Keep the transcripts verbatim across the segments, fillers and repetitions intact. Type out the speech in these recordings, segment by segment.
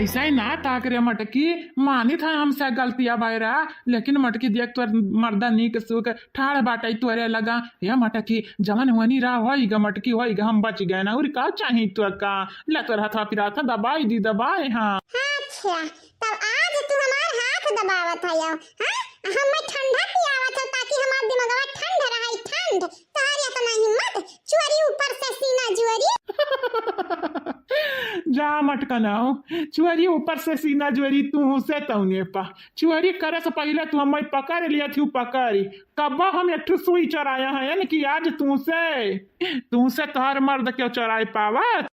ऐसा ही ना ताक रे मटकी, मानित है हमसे गलतिया बैरा, लेकिन मटकी देख तोर मर्दा नीक सुख ठाड़ बाटै तोरे लगा। या मटकी, जवन होनी रहा होइगा मटकी, होइगा, हम बच गए ना, और का चाही तो का? ले तोर हथवा पिरात है, दबाई दी, दबाए हाँ। अच्छा, तब आज तू हमार हाथ दबावत है, हाँ? हमें ठंडा पियावत हो ताकि हमार दिमागवा ठंड रहे, ठंड। तोहरी इतना हिम्मत, चोरी ऊपर से सीना जोरी। जा मटकनाओ, चोरी ऊपर से सीना जोरी, तू से तौने पा। चोरी करे से पहिले तू हमें पकड़ लिया थी, पकड़ी। कब्बा हम एक ठो सुई चोराया है, यानी कि आज तू से, तू से तोहर मर्द क्यों चोराए पावत?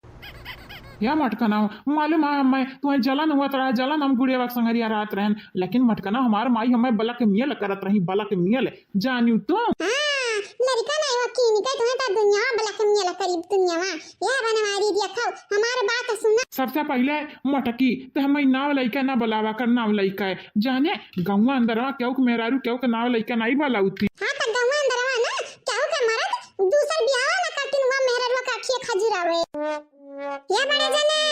या मटकनाओ, मालूम है हमें, तुम्हें जलन हुआ रहा, जलन हम गुड़िया के संगरिया रात रहन, लेकिन मटकना हमार माई हमें blackmail करत रही, blackmail, जानियो तू? हाँ, लड़का नहीं हो की निकल, तुम्हें तो दुनिया blackmail करीब दुनिया में। या बनवारी दिया खाओ, हमार बात सुना। सबसे पहिले मटकी, ते हमें नाव लइका ना बुलावा कर, नाव लइका है। जाने, गौवा अंदरवा केहू के मेहरारू केहू के नाव लइका नहीं बुलाउती। हाँ, तो गौवा अंदरवा ना, केहू के मरद दूसर बियाह ना करतीन, हुआ मेहरारू का अखिया खजुरावे। या बड़े जने,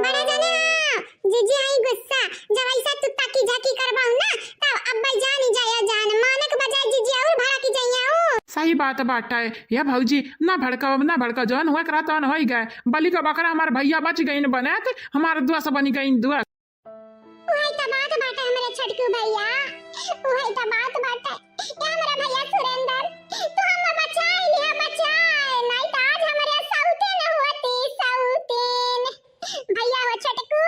बड़े जने हो, जीजी आई गुस्सा। जब ऐसा तू ताकी झाकी करबाऊ ना, तब अब्बा जानी जाया जान। मानक बजाय जीजी और भड़क जाइया हो। सही बात बाटे। या भौजी, ना भड़काओ, ना भड़काओ, जौन हुआ करा तौन होई गए। बलि का बकरा हमार भैया बच गइन बनत, हमार दोस्त बनी गइन दोस्त। उहे त बात बाटे हमरे छोटकू भैया, उहे त बात बाटे। ए हमरा भैया सुरेंद्र, तू हमें बचाई लिया, बचाई, नहीं तो आज हमरे सौतीन होती, सौतीन। भैया हो छोटकू,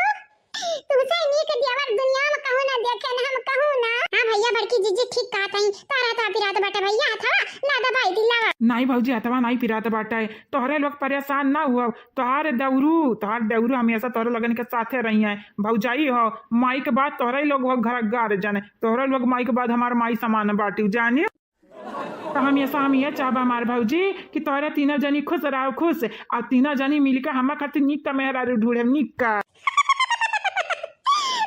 तुमसे नीक देवर दुनिया में कहूँ ना देखे ना हम कहूँ ना। हाँ भैया, बड़की जीजी ठीक कहत हई, तारा तो पिरात बाटे भैया, हथवा ला दबाई दिलावा। नहीं भौजी, हथवा नहीं पिरात बाटे, तोहरे लोग परेशान ना हुआ, तोहार देवरू, तोहार देवरू हमेशा तोहरे लोगन के साथे रही है। भौजाई हो, माई के बाद तोहरे लोग हो घर गार्जियन, तोहरे लोग माई के बाद हमार माई समान बाटी, जानी। तो हमेशा हम ये चाहब हमार भौजी कि तोहरे तीनों जनी खुश रहो, खुश, और तीनों जनी मिलकर हमार खातिर नीक का मेहरारू ढूंढे, नीक का।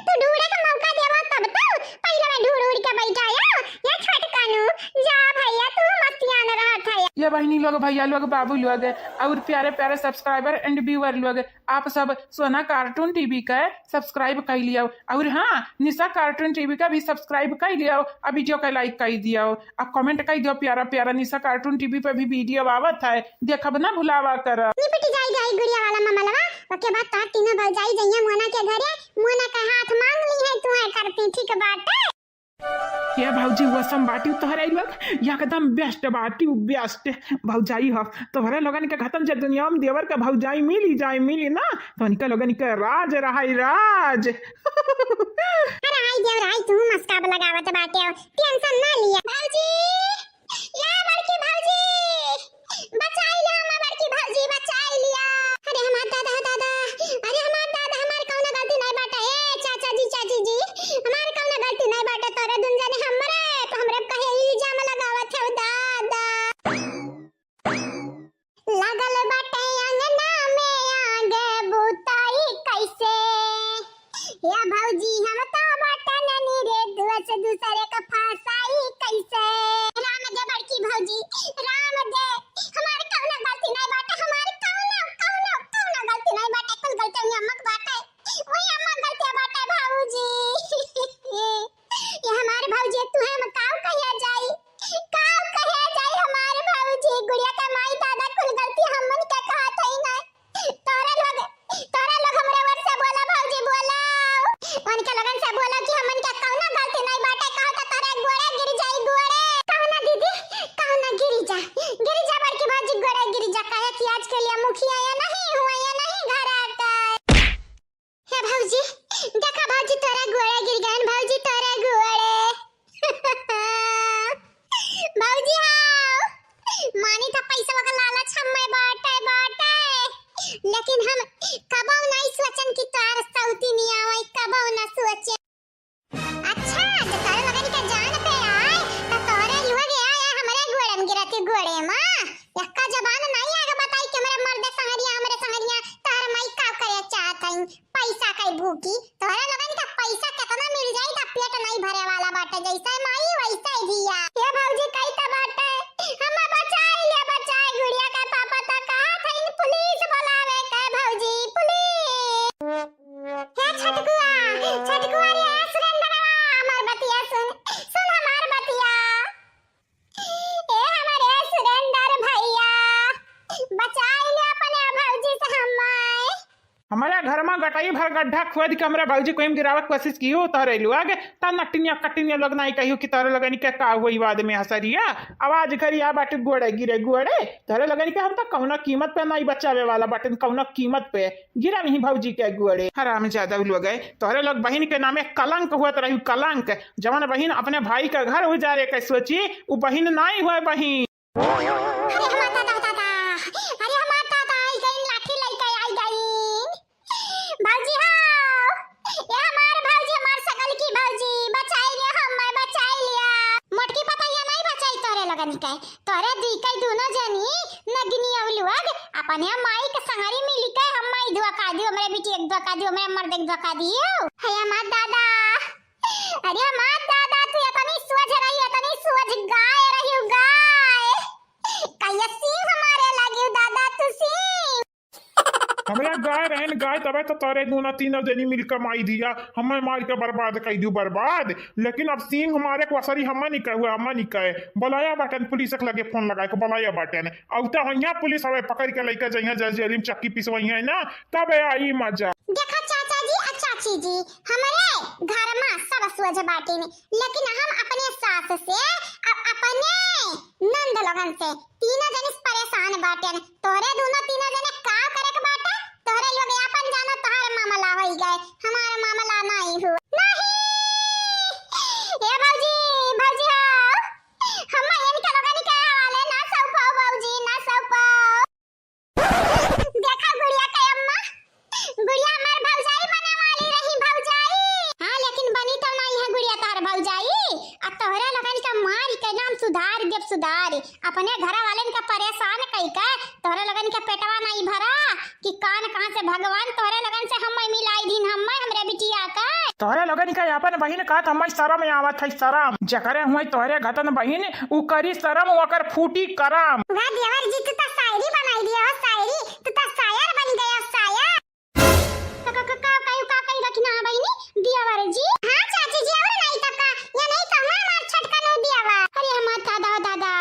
तू ढूंढे का मौका देवा तब तो, पहले मैं ढूंढ ढूंढ के बैठा यो, ये छोटकानू, जा भैया तू मस्तियान रहत है। ये बहनी लोग, भैया लोग, बाबू लोग, और प्यारे प्यारे subscriber and viewer लोग, आप सब सोना cartoon TV का subscribe कर लियो, और हाँ, निशा cartoon TV का भी subscribe कर लियो, आ video का like कर दियो, आ comment कर दियो प्यारा प्यारा। निशा cartoon TV पे भी video आवत है, देखब ना भुलावा कर। निपट जाई जाई गुड़िया वाला मामलवा, ओके बाद तोहर तीनों भौजाई जइया मोना के घरे, मोना का हाथ मांग ली है, तू है करती ठीक बाटे। ये भौजी, वो सम बाटी तोहरे लोग, एकदम best बाटी, best भौजाई हो। तोहरे लोगन के खतन जे दुनिया में देवर का भौजाई मिली जाए, मिली ना, तो उनके लोगन के राज रहाई, राज। अरे आई देवर आई, तू मस्का लगावत बाटे हो, tension ना लिया। भौजी, या बड़की भौजी, बचाई लिया, हमार बड़की भौजी, बचाई लिया। अरे हमार दादा, दादा, अरे हमार दादा, हमार कौनो गलती नहीं बाटे। ए चाचा जी, चाची जी, हमार कौनो गलती नहीं बाटे। तोरे दुन जने हमरे, हमरे कहे इल्जाम लगावत है दादा। लागल बाटे अंगना में आग बुताई कैसे? या भौजी, हम तो बाटन नी रे, दुआ से दूसरे का फंसाई कैसे? राम दे बड़की भौजी, राम दे, हमार कौनो गलती नहीं बाटे, हमार कौनो, कौनो, कौनो गलती नहीं बाटे, कुल गलती हुई अम्मा के बाटे, वही अम्मा के गलती बाटे भौजी। ये हमार भौजी, तू हम काव कहे जाई, काव कहे जाई हमार भौजी, गुड़िया का माई दादा कुल गलती हमन के कहत हई ना। तोरा लोग, तोरा लोग हमरा ओर से बोला भौजी, बोला। उनके लोगन से बोला कि हमन के कौनो गलती नहीं बाटे, कहो तो तोरे गोड़े गिर जाई, गोड़े। कहो ना दीदी, कहो ना गिरी जा, गिरी जा बड़की भौजी, गोड़े गिरी जा, काहे कि आज के लिए मुखिया ये नहीं हुआ, ये नहीं घर आता। हे भौजी, देखा भौजी, तोरे गोड़े गिर गए भौजी, तोरे गोड़े। भौजी हाओ, मानी था पैसा का लालच हमें बाटे, बाटे, लेकिन हम कबो नहीं सोचन कि तोर सौती नहीं आवे, कबो ना सोचे। अच्छा, जो तोरे लगन के जान पे आए, तो तोरे लोग आए हमरे गोड़े में गिरती गोड़े में। यक्का जबान नहीं आगे बताई कि हमरे मर्द संगरिया, हमरे संगरिया, तोहर माई का करे चाहत हई। पैसा कई भूखी, तोहरे लोगन का पैसा कितना मिल जाई त पेट नहीं भरे वाला बाटे। जैसे माई वैसे ही धिया। ये भौजी कई त बाटे, हम बचाई ले बचाई गुड़िया का पापा त कहा था इन पुलिस बुलावे के भौजी, पुलिस। हे छोटकू, हमरे घर मा गटई भर गड्ढा खोद के हमरे भौजी को एम गिरावे के कोशिश किहू तोहरे लोग, तब नटिनिया कटिनिया लोग नाहीं कहियो कि तोहरे लोगन के का होई बाद में हसरिया। आवाज करिया बाटे गोड़े गिरे गोड़े, तोहरे लोगन के हम तो कौनो कीमत पे नाहीं बचावे वाला बाटे, कौनो कीमत पे गिरा नहीं भौजी के गोड़े। हराम जादा लोग है, तोहरे लोग बहिन के नामे कलंक होत रही, कलंक। जवन बहिन अपने भाई का घर उजारे के सोची, उ बहिन नाहीं होए बहिन। अरे हमार दादा, दादा, अरे हमार दादा, आई गईन, लाठी लइके आई गईन। भौजी हो, ए हमार भौजी, हमार सकल की भौजी, बचाई ले हमें, बचाई लिया। मोटकी पतैया नाहीं बचाई तोहरे लोगन के, तोहरे दुई के दुनो जनी नगिनी अउलुअग अपने माई के संगरी मिली के हम माई धोखा दियो, हमरे बिटिया के धोखा दियो, हमरे मर्द के धोखा दियो। हे हमार दादा, अरे हमार दादा, तू इतनी सोझ रही, इतनी सोझ गाय रही, गाय। कहिया सिंह मारे लगी दादा, तू सिंह। हमरा गाय रहन गाय, तबे तो तोरे दूना तीनों जनी मिलकर माई दिया, हमें मार के बर्बाद कई दियो, बर्बाद। लेकिन अब सिंह मारे के वसरी हमें नहीं कहे, हमें नहीं कहे। बुलाया बाटन पुलिस के लगे फोन लगाए के, बुलाया बाटन। अब तो हियाँ पुलिस हमें पकड़ के लेकर जइया जज जेल में चक्की पिसवइया है ना, तब आई मजा। देखा चाचा जी आ चाची जी, हमरे घर मा सब सोझ बाटिन, लेकिन हम अपने सास से, अ-, अपने नंद लोगन से तीनों जने से परेशान बाटेन। तोहरे दूनो तीनों जने का करे के बाटे? तोहरे लोग आपन जानो, तोहार मामला होई गए, हमार मामला नाहीं हो। नहीं! ए भौजी, भौजी हो, हम इनके लोगन के हवाले ना सौंपो भौजी, ना सौंपो। देखा गुड़िया के अम्मा, गुड़िया हमार भौजाई बने वाली रही, भौजाई। हाँ, लेकिन बनी तो नाहीं है गुड़िया तोहर भौजाई। अब तोहरे लोगन के मारी के नाम सुधार देब, सुधार। अपने घर वालन के परेशान कई के तोहरे लोगन के पेटवा नाहीं भरा कि कान कहाँ से भगवान तोहरे लोगन से हमें मिलाई दीन, हमें, हमरे बिटिया के। तोहरे लोगन के अपन बहिन कहत हमें शरम आवत है, शरम। जकरे हुए तोहरे घतन बहिन, उ करी शरम, ओकर फूटी करम। वाह देवर जी, तू तो शायरी बनाई दिया हो, शायरी। तू तो शायर बन गया, शायर। तो का, का, का, का, का कही रखी ना बहिनी, दियावर जी? हाँ चाची जी, और नहीं तो का, या नहीं तो हमार, हमार छटका नो दियावर। अरे हमार दादा, दादा,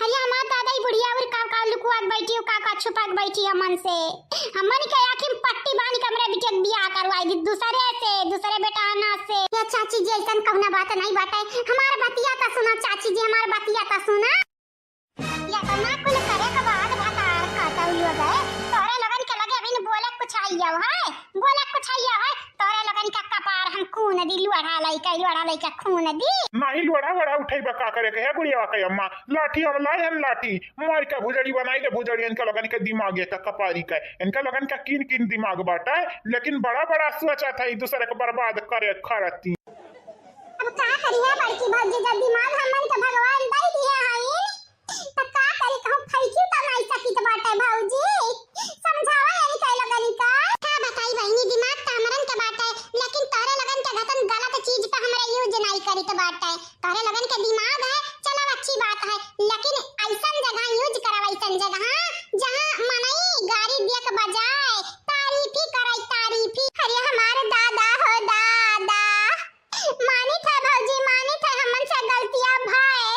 अरे हमार दादा, ई बुढ़िया और का, का लुकुआ के बैठी हो, का, का छुपा के बैठी हमन से। हमन के आँखी में पट्टी बांध के हमरे बिटिया के बियाह करवाई दी दूसरे से, दूसरे बेटाना से। या चाची जी, ऐसन कौना बात नहीं बाटे, हमार बतिया तो सुना चाची जी, हमार बतिया तो सुना। या तो ना कुल करे के बाद भतार काटल हो गए। तोरे लोगन के लगे अभी बोले कुछ आइयो है, बोले कुछ आइयो है। तोरे लोगन का कपार हम खून दी, लोढ़ा लइका, लोढ़ा लइका खून दी। नाही लोढ़ा वोढ़ा उठइबा का करे के है बुढ़िया के अम्मा? लाठी हम लाए हन लाठी, मार के भुजड़ी बनाई दे भुजड़ी। इनका लोगन के दिमाग ये तक कपारी के, इनका लोगन का कीन कीन दिमाग बाटे, लेकिन बड़ा बड़ा सोचा था ई दूसरे के बर्बाद करे खातिर। अब का करिहे बड़की भौजी, जब दिमाग हमन के भगवान दे दिया हईन, त का करी, कहूँ फैकी त नाई सकित बाटे भौजी। समझावा यही कह लगनी का। का बताई बहिनी, दिमाग त हमरन के बाटे, लेकिन तोरे लगन के घतन गलत चीज पे हमरे यूज नाई करित बाटे। तोरे लगन के दिमाग है, चलो अच्छी बात है, लेकिन ऐसन जगह यूज करब, ऐसन जगह जहाँ मनई गारी दिए के बजाय तारीफी करे, तारीफी। अरे हमारे दादा हो दादा, मानित है भौजी, मानित है, हमन से गलतियाँ भय,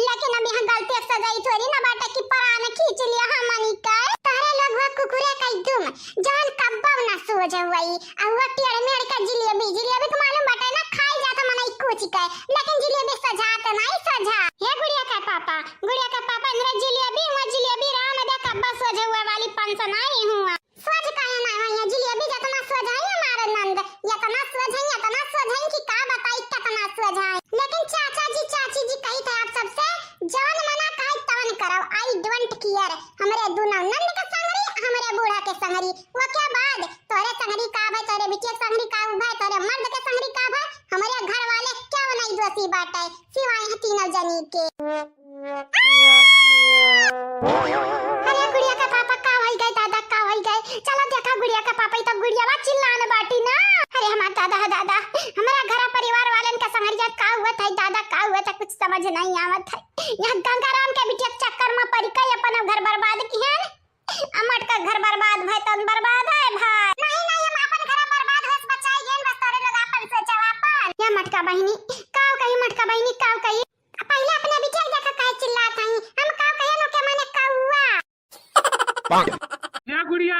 लेकिन अब यहाँ गलती के सजाई थोड़ी ना बाटे कि प्राण खींच लिया हमनी के। तोहरे लोग हुआ कुकुरे का दुम, जौन कब्बो ना सोझ हुई। आ हुआ टेढ़ मेढ़ का जिलेबी, जिलेबी के मालूम बाटे ना, खाई जात मनई कुछ के, लेकिन जिलेबी सजात नहीं सजा। हे गुड़िया का पापा, गुड़िया का पापा, इनरे जिलेबी हुआ, जिलेबी राम दे कब्बो सोझ हुआ वाली पंस नहीं हुआ। सोझ काहे ना होइहैं? जिलेबी जतना सोझ है हमारे नंद, यतना सोझ है, यतना सोझ है कि का बताई, कतना सोझ है। लेकिन चाचा जी, चाची जी कहित है आप सबसे, जवन मना कहे तवन करब, I don't care। हमरे दुनो नंद के संगरी, हमरे बूढ़ा के संगरी, ओके बाद तोरे संगरी का भय, तोरे बिटिया के संगरी का भय, तोरे मर्द के संगरी का भय, हमरे घर वाले क्यों नहीं दोषी बाटे, सिवाय है तीनों जनी के। अरे गुड़िया के पापा का होई गए दादा, का होई गए? चला देखा गुड़िया के पापा, ई तो गुड़िया बा चिल्लान बाटी ना। अरे हमार दादा, हो दादा, हमारा घरा परिवार वालन का संगरिया का हुआ था दादा, का हुआ था, कुछ समझ नहीं आवत है। यहाँ गंगाराम के बिटिया के चक्कर में पड़ी के अपन घर बर्बाद किहन। अमट का घर बर्बाद भय तन बर्बाद है भाई। नहीं, नहीं, हम अपन घर बर्बाद होस बचाई गेन, बस तोरे लोग अपन सोचो अपन। या मटका बहिनी, काव कही मटका बहिनी, काव कही? पहिले अपने बिटिया के देखा काहे चिल्लात हई? हम काव कहे नो के माने कौआ। या गुड़िया,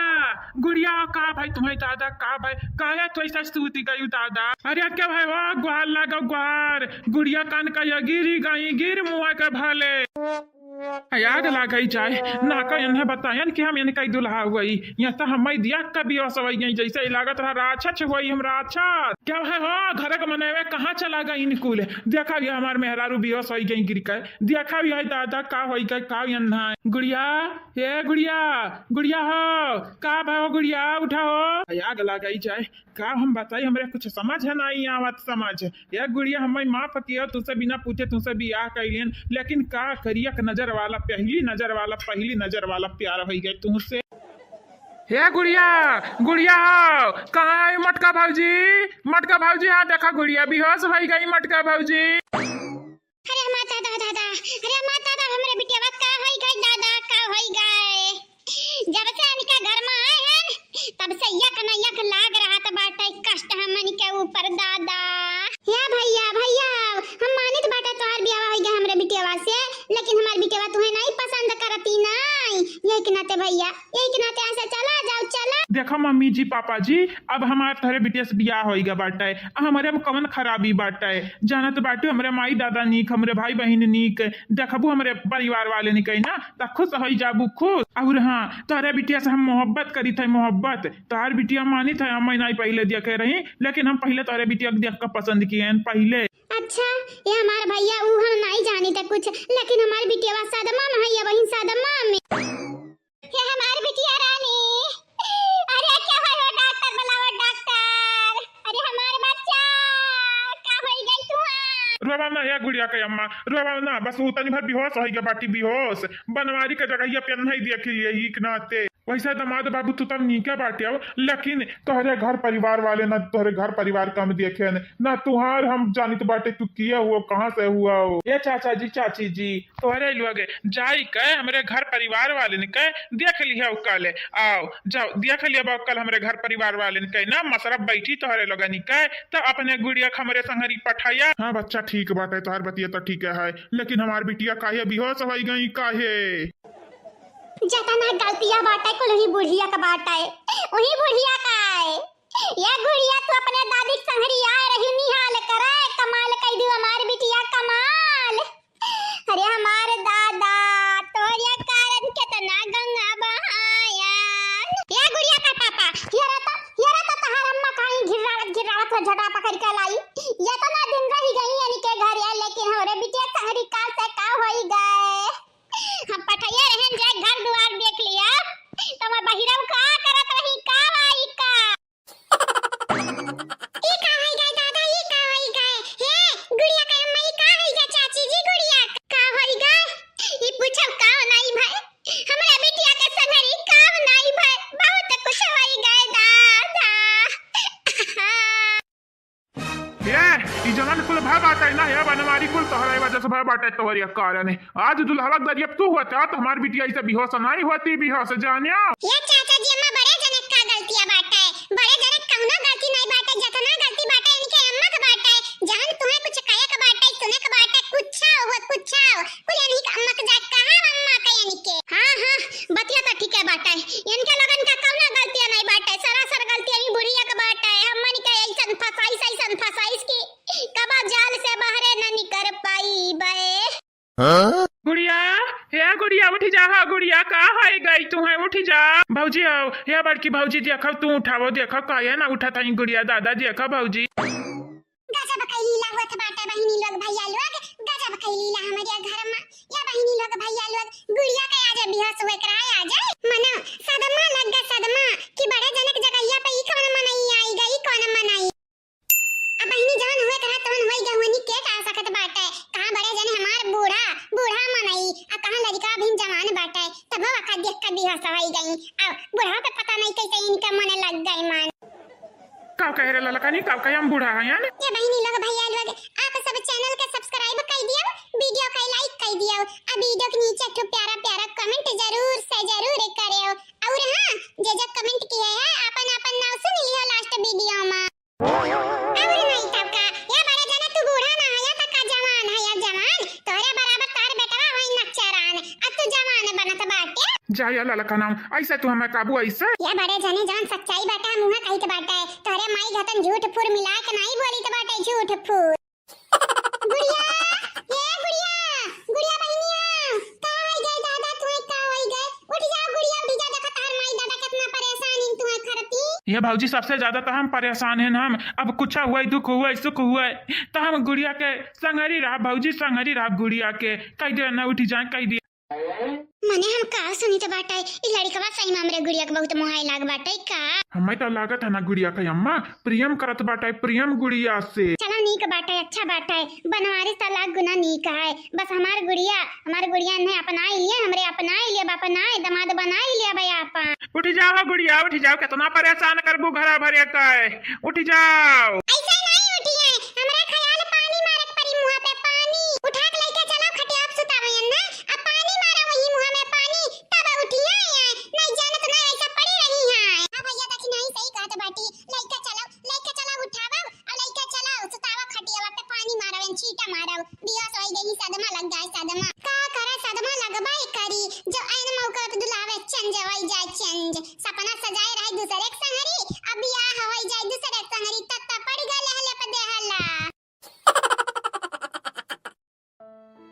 गुड़िया। क्या, का भाई तुम्हें दादा, का भाई, काहे तू ऐसा सूती गई दादा? अरे क्या भाई, वाह, गुहार लागो गुहार, गुड़िया कान का ये गिरी गई, गिर मुआ के भले। आग लागई जाए, ना का इन्हें बतायन कि हम इनका ही दुल्हा हुई। यहाँ तो हम दिया कभी असवई गई, जैसे ही लागत रहा राक्षस हुई हम राक्षस। क्या है हो, घर के मनवे कहाँ चला गई इनकुल? देखा ये हमार मेहरारू बेहोश होई गई गिर के। देखा ये दादा का होई गई, का इन्हें। गुड़िया, ए गुड़िया, गुड़िया हो, का भाव गुड़िया, उठा हो। आग लागई जाए, का हम बताई, हमरे कुछ समझ है नाई आवत समझ। ए गुड़िया, हमें माफ किया, तुसे बिना पूछे तुसे बियाह कइलियन, लेकिन का करी, एक नजर वाला, पहली नजर वाला, पहली नजर वाला प्यार होई गए तुमसे। हे गुड़िया, गुड़िया हो, कहाँ है मटका भौजी? मटका भौजी, हाँ देखा गुड़िया बेहोश होई गई मटका भौजी। अरे हमार दादा, दादा, अरे हमार दादा, हमरे बिटिया का होई गए दादा, का होई गए? जब से इनका घर में आए हैं, तब से यक न यक लाग रहत बाटे कष्ट हमन के ऊपर दादा। या भैया, भैया, हम मानित बाटे तोहार बियाह होई गए हमरे बिटिया से, लेकिन हमार बिटिया तुहे नहीं पसंद करती नहीं। यही के नाते भैया, यही के नाते ऐसे चला जाओ, चला। देखो मम्मी जी, पापा जी, अब हमार तोहरे बिटिया से बियाह होई गए बाटे, अब हमरे में कौन खराबी बाटे? जानत बाटू हमरे माई दादा नीक, हमरे भाई बहिन नीक, देखबू हमरे परिवार वाले निकई ना, त खुश होई जाबू खुश। और हाँ, तोहरे बिटिया से हम मोहब्बत करी थे, मोहब्बत। तोहर बिटिया मानी थे, हम नहीं पहले देखे रही, लेकिन हम पहले तोहरे बिटिया के देख के पसंद किए हैं पहले। अच्छा, ये हमार भैया, ऊ हम नहीं जानी थे कुछ, लेकिन हमार बिटिया सदमा में है, ये वही सदमा में। हे हमार बिटिया रानी, अरे क्या भइल हो डॉक्टर, बुलावा डॉक्टर। अरे हमार बच्चा, का होई गई तुहार? रोवा ना या गुड़िया के अम्मा, रोवा ना, बस ऊ तनी भर बेहोश होई गया बाटी, बेहोश। बनवारी के जगहिया पे नहीं देख लिए ही के नाते। वैसे दामाद बाबू तू तब नीके बाटे हो, लेकिन तोहरे घर परिवार वाले ना तोहरे घर परिवार कम देखे न, ना तुहार हम जानित बाटे तू किया हुआ, कहाँ से हुआ हो। ए चाचा जी, चाची जी, तोहरे लोग जाई के हमरे घर परिवार वाले के देख लिया कल, आओ जाओ देख लिया कल हमरे घर परिवार वाले के ना मसरफ बैठी तोहरे लोगन के, तो अपने गुड़िया के हमरे संगरी पठाया। हाँ बच्चा ठीक बाटे, तोहर बतिया तो ठीक है, लेकिन हमार बिटिया काहे बेहोश होई गई काहे? जतना गलतिया बाटे कुल उही बुढ़िया के बाटे, उही बुढ़िया का है। ये गुड़िया तू अपने दादी के संगरी आए रही निहाल करे, कमाल कई दियो हमार बिटिया कमाल। अरे हमार दादा, तोहरे कारण केतना गंगा बहाया। ये गुड़िया का पापा, हियरा त, हियरा त तहार अम्मा काई घिर्रावत, घिर्रावत हो झटा पकड़ के लाई। ये तो ना दिन रही गई यानी के घर है, लेकिन हमरे बिटिया संगरी काल से का होई गए। हम पठैया रहन जाए घर दुआर देख लिया, तो मैं बहिरव का करत रही, का आई का? ई का होई गए दादा, ई का होई गए? हे, गुड़िया के अम्मा, ई का होई गए चाची जी, गुड़िया का होई गए? ई पूछब का नाई भाई, हमरा बिटिया के संगरी का नाई भाई, बहुत कुछ होई गए दादा। ये, ई जवन कुल भय बाटे ना, ये बनवारी कुल तोहरे वजह से भय बाटे, तोहरे कारण है। आज दुल्हवा गरीब तू होता, तो हमार बिटिया ऐसे बेहोश नहीं होती, बेहोश जानियो। ये चाचा जी, अम्मा बड़े जनक का गलतिया बाटे, बड़े जनक कौनो गलती नहीं बाटे, जतना गलती बाटे इनके अम्मा के बाटे, जहन तुम्हें कुछ कहे के बाटे, सुने के बाटे, कुछ हो, कुछ हो, कुल इनही के अम्मा के जात कहाँ अम्मा के इनके। हाँ, हाँ, बतिया तो ठीक है बाटे, इनके लोगन का कौनो गलतिया नहीं बाटे, सरासर गलतिया ही बुढ़िया के बाटे, हमन के ऐसन फसाइस, ऐसन फसाइस की कबा जाल से बाहरे न निकर पाई बे। हाँ? गुड़िया, हे गुड़िया, उठी जा, हा गुड़िया, का होई गई तुहे, उठी जा। भौजी आओ, हे बड़की भौजी, देखो तू उठावो, देखो काहे ना उठत हई गुड़िया, दादा देखो भौजी। गजब कई लीला होत बाटे बहिनी लोग भैया लोग, गजब कई लीला हमरे घर में। या बहिनी लोग भैया लोग, गुड़िया के आज बेहोश हुए कराए आ जाए। मनो सदमा लग गए सदमा कि बड़े जनक जगहिया पे ई कौन मनई आई गई, कौन मनई। अब बहिनी जवन हुए कहा तवन होई गहुनी के का सकत बाटे। कहाँ बड़े जने हमार बूढ़ा, बूढ़ा मनई, आ कहाँ लड़का अभी जवान बाटे, तब वो अखा देख के बेहोश होई गई। अब बूढ़ा पे पता नहीं कैसे इनका मन लग गई मान। का कहे रे ललकनी, का कहे हम बूढ़ा हैं यानी? ये बहिनी लोग भैया लोग, आप सब चैनल के सब्सक्राइब कर दियो, वीडियो के लाइक कर दियो, आ वीडियो के नीचे एक ठो प्यारा प्यारा कमेंट जरूर से जरूर करियो। और हाँ, जे जे कमेंट किए हैं, अपन अपन नाम सुन लियो लास्ट वीडियो में। अउर नहीं तब का, या बड़े जने तू बूढ़ा ना है, या तक का जवान है, या जवान, तोहरे बराबर तार बेटवा होई नक्चरान, अब तू जवान बनत बाटे। जा या ललका नाम, ऐसे तू हमें काबू ऐसे? या बड़े जने जवन सच्चाई बाटे, हम उहाँ कहित बाटे। तोहरे माई घतन झूठ फूर मिलाए के नाहीं बोलित बाटे, झूठ फूर। गुड़िया, ए गुड़िया, गुड़िया बहिनिया, का होई गए दादा, तुहे का होई गए? उठ जाओ गुड़िया, उठ जाओ, देखा तोहर माई दादा कितना परेशान इन तुहे खरती। ये भौजी, सबसे ज्यादा तो हम परेशान हैं ना, हम अब कुछ हुआ, दुख हुआ, सुख हुआ, तो हम गुड़िया के संगरी रहा भौजी, संगरी रहा गुड़िया के, कह दे ना उठ जाए, कह दे। मने हम का सुनित बाटे, ई लड़िकवा सही में हमरे गुड़िया के बहुत मोहाए लाग बाटे का? हमें तो लागत है ना गुड़िया के अम्मा प्रेम करत बाटे, प्रेम गुड़िया से। चलो नीक बाटे, अच्छा बाटे, बनवारी से लाख गुना नीक है। बस हमार गुड़िया, हमार गुड़िया ने अपनाई लिए, हमरे अपनाई लिए, अपनाए दमाद बनाई लिए भाई आपन। उठ जाओ गुड़िया, उठ जाओ, कितना परेशान करबू घरा भरे का, उठ जाओ। ऐसे नहीं उठिए, हमरा ख्याल पानी मारक परी मुँह पे पानी। उठा के लेके चलो खटिया पे सुतावे ना, अब पानी मारा वही मुँह में पानी, तब उठिए। नहीं जानत ना ऐसा पड़ी रही है। हाँ भैया देखी नहीं सही कहत बाटी, लइका चलो, लइका चलो उठावा, और लइका चलो सुतावा खटिया पे पानी मारा, छीटा मारा। बियाह होई गई, सदमा लग जाए, सदमा। का करे, सदमा लगबे करी, जब ऐन मौका पे दुलावे चंज होई जाए, चंज। सपना सजाए रहे दूसरे के संगरी, अब बियाह होई जाए दूसरे के संगरी, तत्ता पड़ गए लहले पे देहला।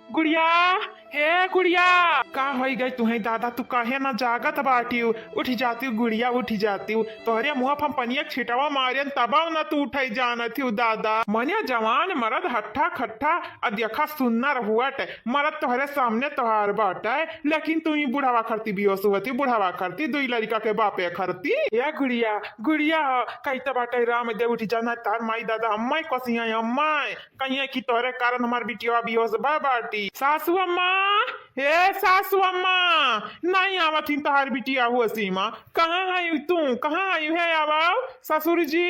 गुड़िया, हे गुड़िया, का होई गए तुहे दादा, तू काहे ना जागत बाटिउ? उठ जातिउ गुड़िया, उठ जातिउ। तोहरे मुँह पर हम पनिया छिटवा मारेन, तबव ना तू उठे जानत हिउ दादा। मने जवान मरद हट्ठा खट्ठा, आ देखा सुन्नर हुअट, मरद तोहरे सामने तोहार बाटे, लेकिन तू ही बुढ़ावा खरती बियोस हुअती, बुढ़ावा खरती, दुई लड़िका के बापे खरती। ए गुड़िया, गुड़िया हो, कहित बाटे राम दे उठ जाना, तार माई दादा अम्मा ही कोसिया अम्मा, कहिए कि तोहरे कारण हमार बिटिया बियोस बा बाटी। सासू अम्मा, हे सासू अम्मा, नहीं आवत ही तोहार बिटिया हुआ सीमा। कहाँ है तू? कहाँ है? हे आवा ससुर जी,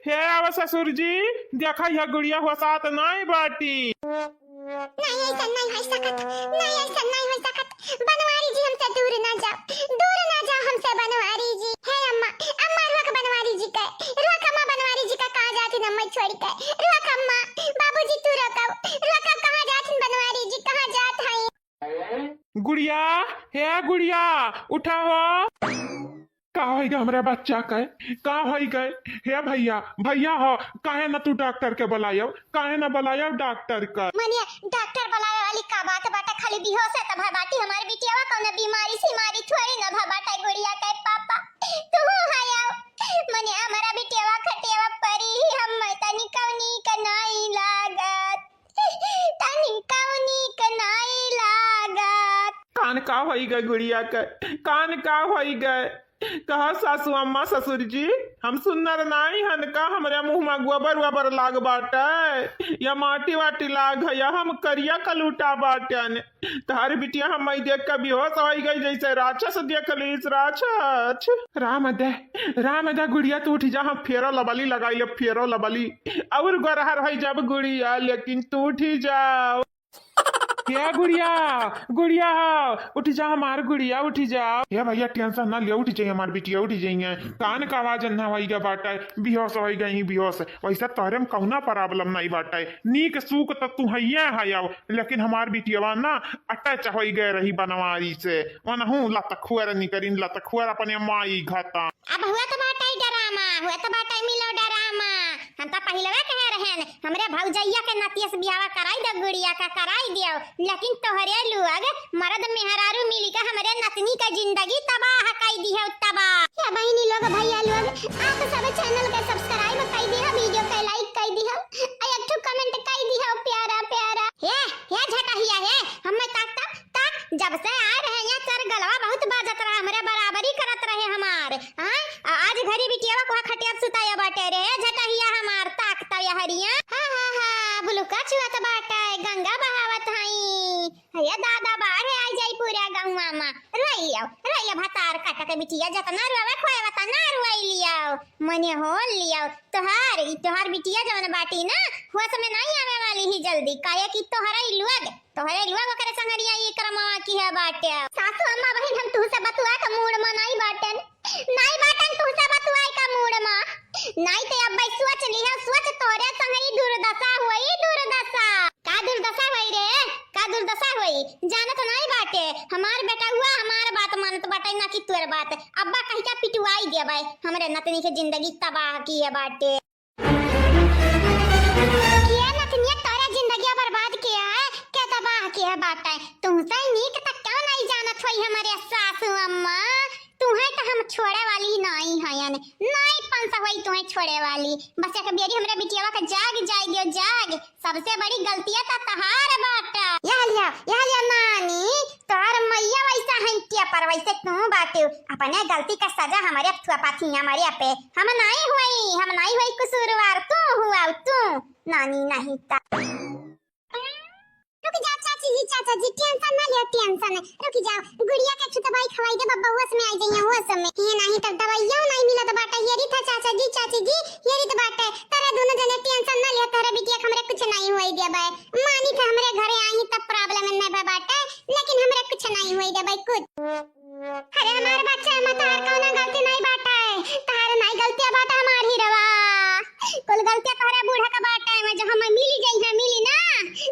हे आवा ससुर जी, देखा यह गुड़िया हुआ साथ नहीं बाटी। नहीं ऐसा नहीं हो सकत, नहीं ऐसा नहीं हो सकत। बनवारी जी हमसे दूर ना जाओ, दूर ना जाओ हमसे बनवारी जी। हे अम्मा, अम्मा रोक बनवारी जी के, रोक अम्मा बनवारी जी का, कहाँ जाती न मैं छोड़ के, रोक अम्मा, बाबूजी तू रोक, रोक कहाँ जाती बनवारी जी, कहाँ जात है? गुड़िया, हे गुड़िया, उठा हो। का होई गए हमरे बच्चा के? का होई गए? हे भैया, भैया हो, काहे ना तू डॉक्टर के बुलायो? काहे ना बुलायो डॉक्टर के? मने डॉक्टर बुलावे वाली का बात बाटे? खाली बेहोश है त भा बाटी हमारे बिटियावा, कौनो बीमारी सीमारी थोड़ी ना भा बाटे गुड़िया के पापा। तू हो आयो। मने हमारा बिटियावा खटियावा परी ही हम तनी कौनी के नाई लागत। तनी कौनी के नाई लागत। कान का होई गए गुड़िया के? कान का होई गए? कहा सासू अम्मा ससुर जी, हम सुन्नर नाई हन का? हमरे मुँह में गोबर वोबर लाग बाटे या माटी वाटी लाग है या हम करिया कलूटा बाटन? तोहार बिटिया हम मई देख के बेहोश होई गई जैसे राक्षस देख लीस राक्षस। राम दे, राम दे गुड़िया तू उठ जा, हम फेरो लबली लगाई ले, फेरो लबली और गोरहर होई जब गुड़िया, लेकिन तू उठ जाओ। क्या गुड़िया, गुड़िया, उठ जा हमार गुड़िया, उठ जा। हे भैया टेंशन ना लिया, उठ जाइए हमार बिटिया, उठ जाइए। कान का आवाज ना होई गा बाटे, बेहोश होई गई, बेहोश। वैसे तोहरे में कौना प्रॉब्लम नहीं बाटे, नीक सूक त तू हइये हयाव, लेकिन हमार बिटियावा ना अटैच होई गए रही बनवारी से। वनहू लतखुअर निकरिन, लतखुअर अपने माई घता। अब हुआ तो बाटे ड्रामा, हुआ तो बाटे मिलो ड्रामा। हम तो पहिलवे कहे रहेन, हमरे भौजैया के नतिया से बियाहवा कराई दो, गुड़िया का कराई दियो, लेकिन तोहरे लोग मर्द मेहरारू मिल के हमरे नतनी का जिंदगी तबाह कई दिहो, तबाह। या बहिनी लोग, भैया लोग, आप सब चैनल के सब्सक्राइब कई दिहो, वीडियो के लाइक कई दिहो, आ एक ठो कमेंट कई दिहो प्यारा प्यारा। हे, हे झटहिया हे, हमें ताक ताक ताक, जब से आए रहे यहाँ चार गलवा बहुत बाजत रहा, हमरे बराबरी करत रहे हमार। हाँ? आ आज घरी बिटियावा को खटिया पे सुताया बाटे रे, झटहिया हमार ताकता यहरिया। हा, हा, हा, बुलुका चुअत बाटे, गंगा बहावत हई। हे दादा, बाढ़ आई जाई पूरा गौवा मा। रोई लियाओ, रोई लियाओ, भतार काटा के बिटिया, जतना रोवे खोए वतना रोई लियाओ। मने हो लियाओ। तोहार, ई तोहार बिटिया जवन बाटी ना, होश में नहीं आवे वाली ही जल्दी, काहे कि तोहरे ई लोग तोहरे लोग ओकरे संगरिया ई क्रमवा की है बाटे। सासू अम्मा बहिन, हम तुहसे बतुआ का मूड मा नाई बाटन। नाई बाटन तुहसे बतुआ का मूड मा। नाई ते अब भाई सोच लिहा, सोच तोहरे संगरी दुर्दशा होई, दुर्दशा। का दुर्दशा होई रे? का दुर्दशा होई? जानत नाई बाटे। हमार बेटा हुआ, हमार बात मानत बाटे। अब्बा कहि के पिटवाई देबै, हमरे नतनी के जिंदगी तबाह किहे बाटे। के नतनिया तोरा जिंदगिया बर्बाद किहे है, के तबाह किहे बाटे? तुहसे नीक त केहू नाहीं जानत होई हमरे सासू अम्मा। तुहैं त हम छोड़े वाली नाहीं हयन, नाहीं पंस होई तुहैं छोड़े वाली। बस एक बेरी हमरे बिटियावा के जाग जाए दियो, जाग। सबसे बड़ी गलतिया त तहार बाटा। यह लिया, यह लिया नानी, तोहर मइया वैसा है टिया पर वैसे तू बाटू। अपने गलती का सजा हमरे थुआ पाथी हमरे पे। हम नाहीं हुई, हम नाहीं हुई कसूरवार, तू हुआ तू। नानी नहीं ता। रुक जाओ चाची जी, चाचा जी, tension ना लियो, tension। रुक जाओ, गुड़िया के अच्छी दवाई खवाई दे, बब्बा होश में आ जाइए, होश में। ये नाहीं तब दवाइयों नाहीं मिलत बाटे। हेरित है चाचा जी, चाची जी, हेरित बाटे। तोरा दोनों जने tension ना लियो, तोहरे बिटिया के हमरे कुछ नाहीं होई देबै। मानी था हमरे घरे आई तब problem नहीं बा बाटे, लेकिन हमरे कुछ नाहीं होई देबै कुछ। अरे हमार बच्चा, एमा तहार कौनो गलती नाहीं बाटे, तहार नाहीं गलतिया बाटे हमार हीरवा। कुल गलतिया तोहरे बूढ़ा का बाटे, एमा जहाँ मैं मिली जाई है, मिली ना,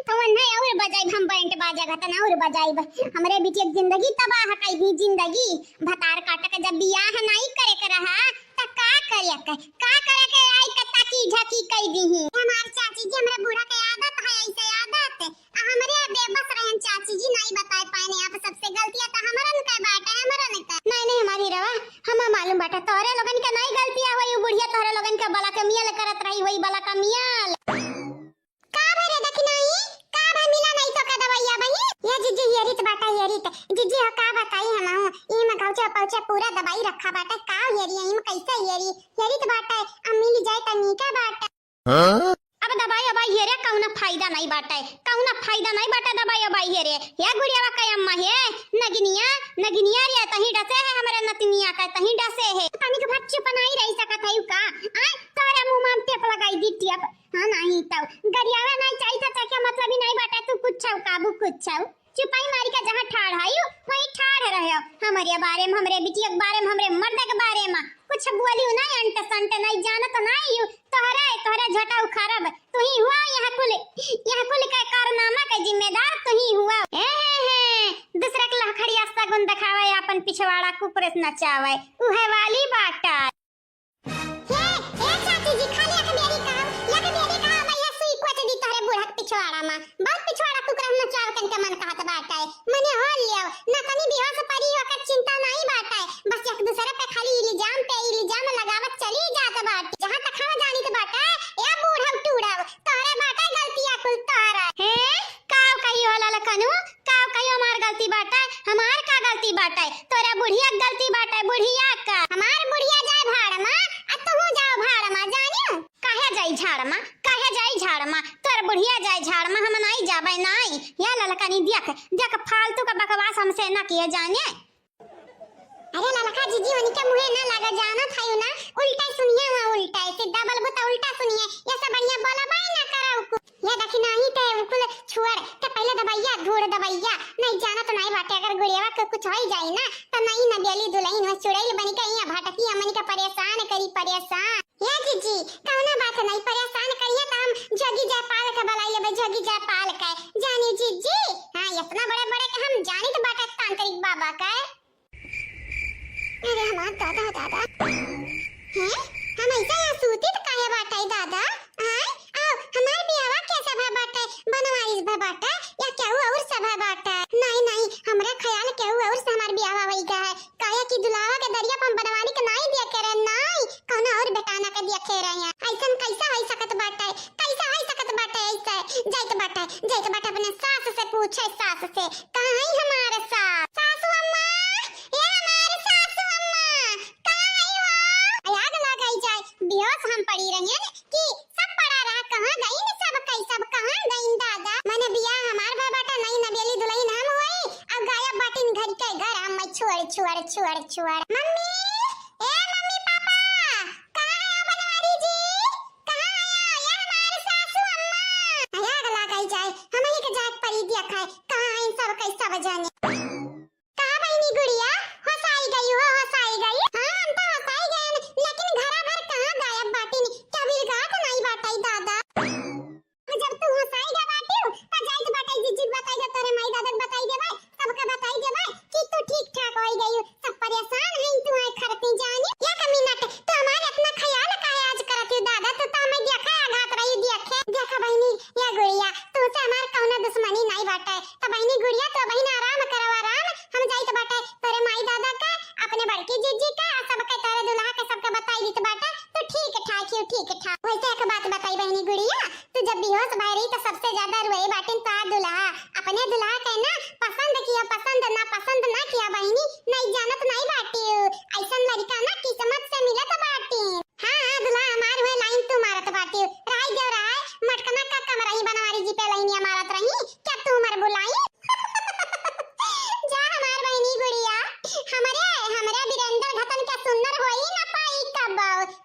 तो उन्हें और बजाइब हम बैंड बाजा घटन और बजाइब। हमरे बिटिया के जिंदगी तबाह कई दी, जिंदगी। भतार काटे के जब बियाह नाहीं करे के रहा, त का करे के, का करे के आई के ताकी झाकी कई दी। हमार चाची जी, हमरे बूढ़ा के आदत है ऐसे आदत, आ हमरे बेबस रहन चाची जी, नाहीं बताए पाएन आप सबसे। गलतिया त हमरन के बाटे, हमरन के। नाहीं, नाहीं, हमार हीरवा, हमा मालूम बाटे, तोहरे लोगन के नाहीं गलतिया होई, उ बुढ़िया तोहरे लोगन के बला के मियल करत रही होई, बला का मियल। का भरे देखी नाहीं, का भरे मिला नाहीं तो का दवाइया बहिन? ये जिज्जी हेरित बाटे, हेरित। जिज्जी हो का बताई हमहू, इम गौचे पौचे पूरा दवाई रखा बाटे, का हेरी, इम कैसे हेरी? हेरित बाटे, अब मिल जाए त नीके बाटे। हाँ? अब दवाई अबाई हेरे कौनो फायदा नाहीं बाटे, कौनो फायदा नाहीं बाटे दवाई अबाई हेरे। हे गुड़ियावा के अम्मा हे, नगिनिया, नगिनिया रे, तहीं डसे है हमरे नतनिया के, तहीं डसे है। तनिक भर चुप नाहीं रही सकत है का? आय, तोरे मुँह में टेप लगाई दी टेप। हाँ, नाहीं तो गरियावा नाहीं चाहिए था, चाहे मतलब ही नाहीं बाटे, तू कुछ छौ काबू कुछ छौ। चुपाई मारी का जहाँ ठाड़ हयू, वहीं ठाड़ रह्यो। हमरे बारे में, हमरे बिटिया के बारे में, हमरे मर्द के बारे में कुछ बोलियो नाहीं, अंट संट नाहीं, जानत नाहीं यू। तोहरा, तोहरा झटा उखाड़ब, तुही हुआ यहाँ कुल, यहाँ कुल के कारनामा के जिम्मेदार तुही हुआ। हे, हे, हे, दूसरा के लहखड़िया सगुन देखावे, अपन पिछवाड़ा कुकुर नचावे, उहे वाली बाटा। हे, ए चाची जी, खाली एक बेरी कहो, एक बेरी कहो, भैया सुई कोच दी तोहरे बूढ़ा के पिछवाड़ा मा। बहुत पिछवाड़ा कुकुर हम नचाव कन के मन कहत बाटे। मने हो लियो, ना तनी बेहोश परी ओकर चिंता नाहीं बाटे। बस एक दूसरे पे खाली इल्जाम पे इल्जाम लगावत चली जात बाटे। जहाँ तक हम जानित बाटे, ए बूढ़व टूढ़व, तोहरे बाटे गलतिया कुल तोहरे। हे, काव कही हो ललकनू? काव कही हमार गलती बाटे? हमार का गलती बाटे? तोरा बुढ़िया के गलती बाटे, बुढ़िया का। हमार बुढ़िया जाए भाड़ मा, आ तुहू जाओ भाड़ मा, जानियो। काहे जाई झाड़ मा? काहे जाई झाड़ मा? तोर बुढ़िया जाए झाड़ मा, हम नाई जाबे नाई। या ललकनी देख, देख फालतू का बकवास हमसे ना किए जाने। अरे ललका जिज्जी, उनके मुँहे ना लगा, जानत हयू ना, उल्टा सुनिए हुआ, उल्टा, सीधा बलबू त उल्टा सुनिए, ये सब बढ़िया बोला बाई ना करा उकु। ये देखी नाहीं ते उकुल छुअर, ते पहले दबैया, धूड़ दबैया, नहीं जानत नाहीं बाटे, अगर गुड़ियावा के कुछ होई जाई ना, त नई नबेली दुलहिन हो चुड़ैल बनी के यहाँ भटकी, हमनी के परेशान करी, परेशान। हे जिज्जी, कौनो बात नहीं, परेशान करिए त हम जोगी जयपाल के बुलाई लेबे, जोगी जयपाल के। जानी जिज्जी, हाँ, इतना बड़े बड़े के हम जानित बाटे तांत्रिक बाबा के। अरे हमार दादा, दादा। हैं? हम ऐसा यहाँ सूतित काहे बाटे दादा? आय, आओ, हमार बियाहवा के सभा बाटे, बनवारिस भा बाटे, या केहू और सभा बाटे? नहीं, नहीं, हमरा ख्याल केहू और से हमार बियाहवा होई गए है। काहे कि दुलावा के दरिया पर हम बनवारी के नाई देखे रहे, नाई, कौनो और बेटाना के देखे रहे हैं। ऐसन कैसा होई सकत बाटे? कैसा होई सकत बाटे ऐसे? जाइत बाटे, जाइत बाटे अपने सास से पूछे, सास से। कहाँ है हमार सास? सासू अम्मा, ए हमार सासू अम्मा, कहाँ है हो? आग लगाई जाए, बेहोश हम पड़ी रहे हैं कि सब पड़ा रहा, कहाँ गईन सब, कई सब कहाँ गईन दादा? मने बियाह हमार भा बाटे, नई नबेली दुलहिन हम होई, अब गायब बाटिन घर के घर, हम छोड़, छोड़, छोड़, छोड़। मम्मी, ए मम्मी पापा, कहाँ है बनवारी जी? कहाँ है ये हमार सासू अम्मा? आग लगाई जाए, हमही के जाए परी दिया खाए, कहाँ है सब, कई सब जाने। का बहिनी गुड़िया, होसाई गई हो, होसाई गई? हाँ, हम तो होसाई गए, लेकिन घरा भर कहाँ गायब बाटिन? क्या विलगात नाई बाटे दादा? जब तू होसाई गए बाटिउ, त जाइत बाटे जिज्जी बताई दे, तोरे माई दादा के बताई देबे, सबके बताई देबे कि तू ठीक ठाक होई गई। सब परेशान हैं तू। ठीक ठाक। वैसे एक बात बताई बहिनी गुड़िया, तू जब बेहोश भय रही तो सबसे ज्यादा रोए बाटिन तोहार दुल्हा। अपने दुल्हा के ना पसंद किया, पसंद ना, पसंद ना किया बहिनी, नहीं जानत नहीं बाटिउ। ऐसन लड़का ना किस्मत से मिलत बाटिन। हाँ, हाँ, दुल्हा हमार हुए लाइन तू मारत बाटिउ। रहाई देव रहाई, मटकना का कम रही बनवारी जी पे लाइनिया मारत रही, क्या तू मर बुलाई? जा हमार बहिनी गुड़िया, हमरे, हमरे बिरेंदर घतन के सुन्नर होई ना पाई कब।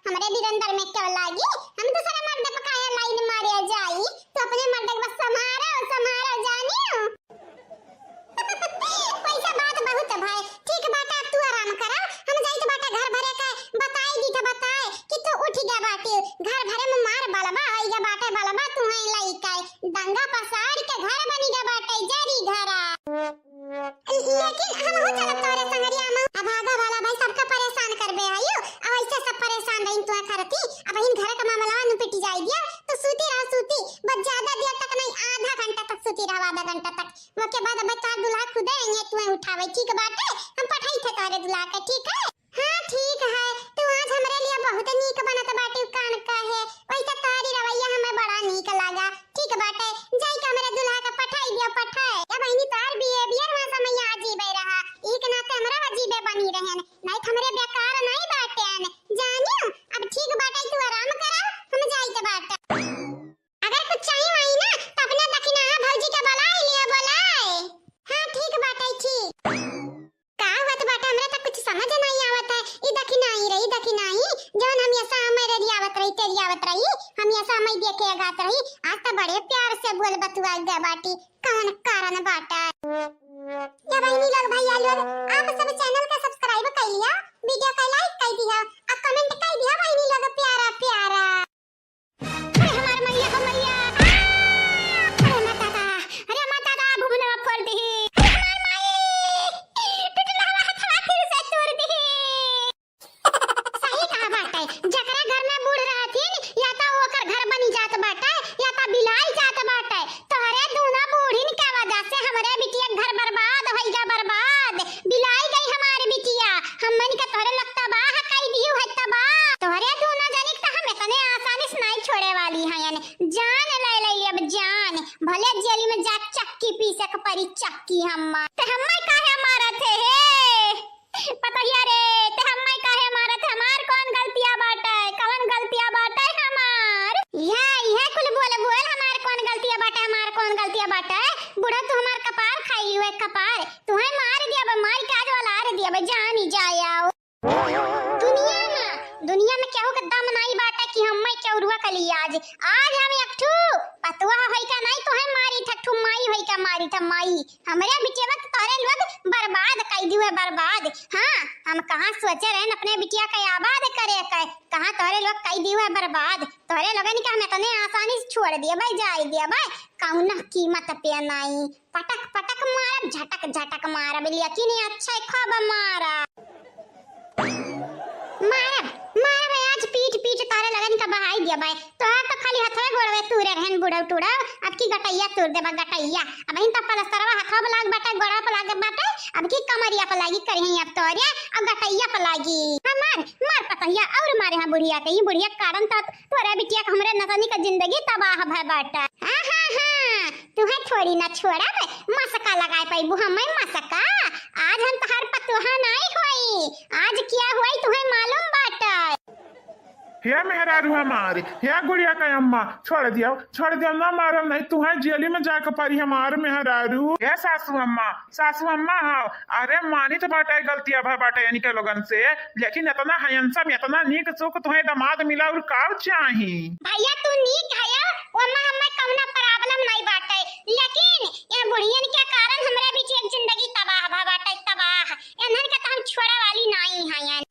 हमरे बिरेंदर में क्यों लागी? हम दूसरे मर्द पे काहे लाइन मारे जाई? तो अपने मर्द के बस संभारो, संभारो जानियो। पैसा बात बहुत है भाई। ठीक बाटे, अब तू आराम करा, हम जाइत बाटे घर भरे के बताए दी तो बताए कि तू उठ गया बाटे। घर भरे में मार बलबा होई गया बाटे, बलबा तू है लइका दंगा पसार के घर बनी गया बाटे, जरी घरा। लेकिन हम हो चलत तोरे संगरिया में। अब आगा वाला भाई सबका परेशान करबे आयो। अब ऐसे सब परेशान रही तो खरती। अब इन घर का मामला निपट जाई दिया तो सूती रहा सूती। बस ज्यादा देर तक नहीं, आधा घंटा तक सूती रहा, आधा घंटा तक। ओके बाद अब तार दुल्हा खुदे आइए तुम्हें उठावे। ठीक बाटे, हम पठाई थे तोरे दुल्हा के, ठीक है? हाँ ठीक है, तू आज हमरे लिए बहुत नीक बनत बाटे, कान का है। वैसे तोहरी रवैया हमें बड़ा नीक लागा। ठीक बाटे, जाई के हमरे दुल्हा के पठाई दियो, पठाए। या बहिनी तोहर behaviour वहाँ समय अजीबे रहा, एक नाते हमरा अजीबे बनी रहन, नहीं तो हमरे बेकार नहीं बाटेन। जानियो, अब ठीक बाटे, तू आराम करा, हम जाइत बाटे। अगर कुछ चाहिए आई ना तो अपने दखिनहा भौजी के बुलाए लिया, बुलाए। हाँ ठीक बाटे, ठीक। का होत बाटे, हमरा त कुछ समझ नहीं आवत है। ई दखिनाई रही, दखिनाई, जौन हम ऐसा हमरे रियावत रही, तेरियावत रही, हम ऐसा हमई देखे अगात रही, आज त बड़े प्यार से बोल बतुआ गए बाटी, कौन कारण बाटे? या बहिनी लोग, भैया लोग, आप सब channel का subscribe कर लिया, video का like कर दिया, आ comment कर दिया बहिनी लोग, प्यारा प्यारा। अरे हमार मइया हो मइया। आ! अरे हमार दादा, अरे हमार दादा, भुवनवा फोड़ दिही। अरे हमार माई, टुटला हवा हथवा फिर से तोड़ दिही। सही कहा बाटे, जकरा घर में बूढ़ रहथिन, या त ओकर घर बनी जात बाटे, या त बिलाई जात बाटे। तोहरे दूना बूढ़िन के वजह से हमरे बिटिया के घर बर्बाद होइगा, बर्बाद। बिलाई गई हमारी बिटिया, हमन के तोहरे लोग तबाह कई दिहु है, तबाह। तोहरे दूना जनिक त हम इतने आसानी से नहीं छोड़े वाली हयन। जान ले ले अब जान, भले जेल में जा चक्की पीसे के परी चक्की हम्मा। ते हम्मा काहे मारत है हे? पतोहिया रे, ते हम्मा काहे मारत है? हमार कौन गलतिया बाटे? कौन गलतिया बाटे हमार? यह, यह कुल बोल बोल, हमार कौन गलतिया बाटे? हमार कौन गलतिया बाटे? बूढ़ा तू हमार कपार खाई हुए कपार। तुहे मार दिया बा, मार के आज वाला आर दिया बा, जान ही जाए आओ। दुनिया में, दुनिया में केहू के दम नाई बाटे कि हम्मे केउरुआ कली आज। आज हम एक ठू पतुआ होई का नाई, तोहे मारी था, ठू माई होई का मारी था, माई। हमरे बिटिया के तोहरे लोग बर्बाद कई दियो है, बर्बाद। हाँ, हम कहाँ सोचे रहन अपने बिटिया के आबाद करे के, कहाँ तोहरे लोग कई दियो है बर्बाद। तोहरे लोगन के हम इतने आसानी से छोड़ दिए भाई, जाए दिए भाई, कौनो कीमत पे नाई। पटक पटक मारब, झटक झटक मारब, लेकिन ये अच्छा खूब मारब। मारब, मारब, आज पीट पीट तोहरे लगन का बहाई दिया बाय। तोहर तो खाली हथवे गोड़वे तूरे रहन बुढ़ऊ टूढ़ऊ, अब की गटैया तूर देबा गटैया। अब हिन तो पलस्तरवा हथवा पे लाग बाटे, गोड़वा पे लाग बाटे, अब की कमरिया पे लागी करिहीं अब तोरे, अब गटैया पे लागी। हाँ, मार, मार पतहिया और मारे हाँ बुढ़िया के, ये बुढ़िया के कारण तो तोरे बिटिया के हमरे नतनी का जिंदगी तबाह भय बाटे। हाँ, हाँ, हाँ, तुहे थोड़ी ना छोड़ब, मसका लगाए पैबू हमें मसका। आज हम तोहार पतोहा नाई होई, आज क्या होई तुहे मालूम बाटे। हे मेहरारू हमार, हे गुड़िया का अम्मा, छोड़ दियो, छोड़ दियो, ना मारब नहीं, तुहे जेली में जाके परी हमार मेहरारू। हे सासू अम्मा, सासू अम्मा, हाँ, अरे मानित बाटे गलतिया भय बाटे इनके लोगन से, लेकिन इतना handsome, इतना नीक सुख तुहे दामाद मिला और का चाही? भैया तू नीक हया, ओमा हमें कौनो problem नहीं बाटे, लेकिन ये बुढ़ियन के कारण हमरे बीच एक जिंदगी तबाह भय बाटे, तबाह। इन्हन के तो हम छोड़े वाली नहीं हयन।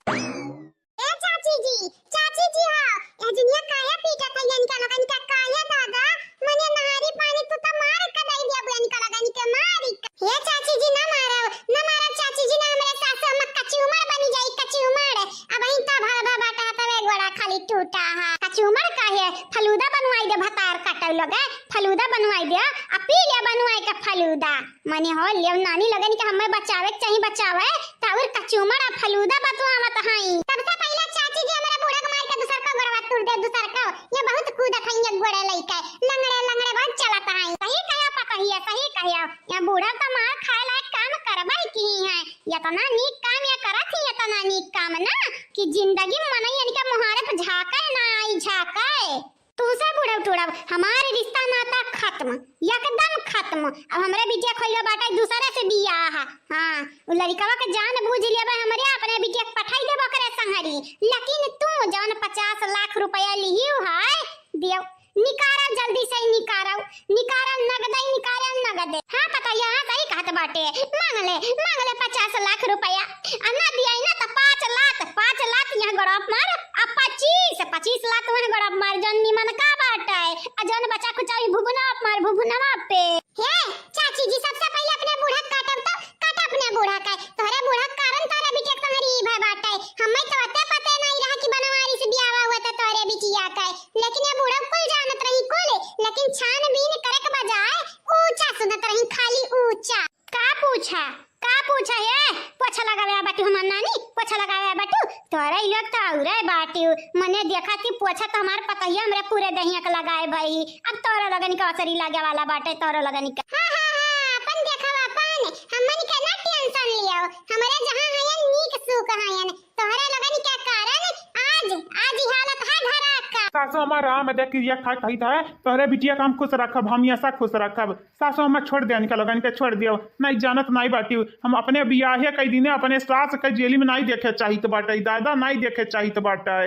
ए चाची जी, चाची जी हाँ, ए दुनिया काहे पीटत है इनका लोगन का, काहे दादा? मने नहारी पानी तू तो मार के दे दिया बहन का लोगन के, मारी का। ए चाची जी ना मारो, ना मारो चाची जी, ना हमरे सासू अम्मा कचूमर बनी जाई, कचूमर। अब इन तो भा भा बाटा है, तबे गोड़ा खाली टूटा है। कचूमर काहे? फलूदा बनवाई दे, भतार काटल लोग है, फलूदा बनवाई दे, आ पी ले बनवाई के फलूदा। मने हो लेव नानी लगन के हमें बचावे के चाही, बचावे, त और कचूमर आ फलूदा बतवावत हई। सबसे पहले चाची जी हमरा बूढ़ा के मार के दूसर का गोड़वा तोड़ दे दूसर का, ये बहुत कूदत है, ये गोड़े लइके, लंगड़े, लंगड़े बहुत चलत है। सही कहे पतोहिया, सही कहे। ये बूढ़ा तो मार खाए लायक काम करबे की है। इतना नीक काम ये करत ही, इतना नीक काम ना, कि जिंदगी में मनई इनके मुहारे पे झाँके ना आई, झाँके। तुमसे बूढ़ा टूढ़ा, हमारे रिश्ता नाता खत्म, एकदम खत्म। अब हमरे बिटिया खोइलो बाटे दूसरे से बियाह। हाँ, उ लड़िकवा के जान बूझ लेबे हमरे, अपने बिटिया के पठाई देबो करे संहरी। लेकिन तू जौन पचास लाख रुपया लिहियो है, दियो, निकारा जल्दी से, निकारा, निकारा नगदे, निकारा नगदे। हाँ पतोहिया, हाँ सही कहत बाटे, मांग ले, मांग ले पचास लाख रुपया। आ ना दिया ना तो पाँच लात, पाँच लात यहाँ गड़प मार, आ पच्चीस, पच्चीस लात वहाँ गड़प मार, जौन निमन का बाटे, आ जौन बचा खुचा वही भुभुनवा पे मार, भुभुनवा पे। हे चाची जी, सबसे पहिले अपने बूढ़ा काटब तो काट अपने बूढ़ा का। तोहरे बूढ़ा के कारण तोहरे बिटिया के संहरी ई भय बाटे। हमें तो अते पते नहीं रहा कि बनवारी से बियाह हुआ तो तोहरे बिटिया का। लेकिन ये बूढ़ा कुल जानत रही कुल, लेकिन छानबीन करे के बजाय ऊंचा सुनत रही, खाली ऊंचा। का पूछा, का पूछा? हे पोछा लगावे आ बाटू हमार नानी, पोछा लगावे आ बाटू। तोरे लोग तो औरे बाटू, मने देखा थी पोछा तो हमार पतोहिया हमरे पूरे दहिया के लगाए भाई। अब तोरे लगन के असरी लागे वाला बाटे, तोरे लगन के। हाँ, हाँ, हाँ, अपन देखब अपन, हमन के ना टेंशन लियो, हमरे जहाँ हयन नीक सुख हयन। तोहरे लगन के कारण आज, आज ई हालत है घरा का। सासू अम्मा राम दे किरिया खा कही था, तोहरे बिटिया के हम खुश रखब, हमेशा खुश रखब। सासू अम्मा छोड़ दे, इनका लोगन के छोड़ दियो, नहीं जानत नहीं बाटी। हम अपने बियाहे कई दिने अपने सास के जेल में नहीं देखे चाहित बाटे, दादा नहीं देखे चाहित बाटे।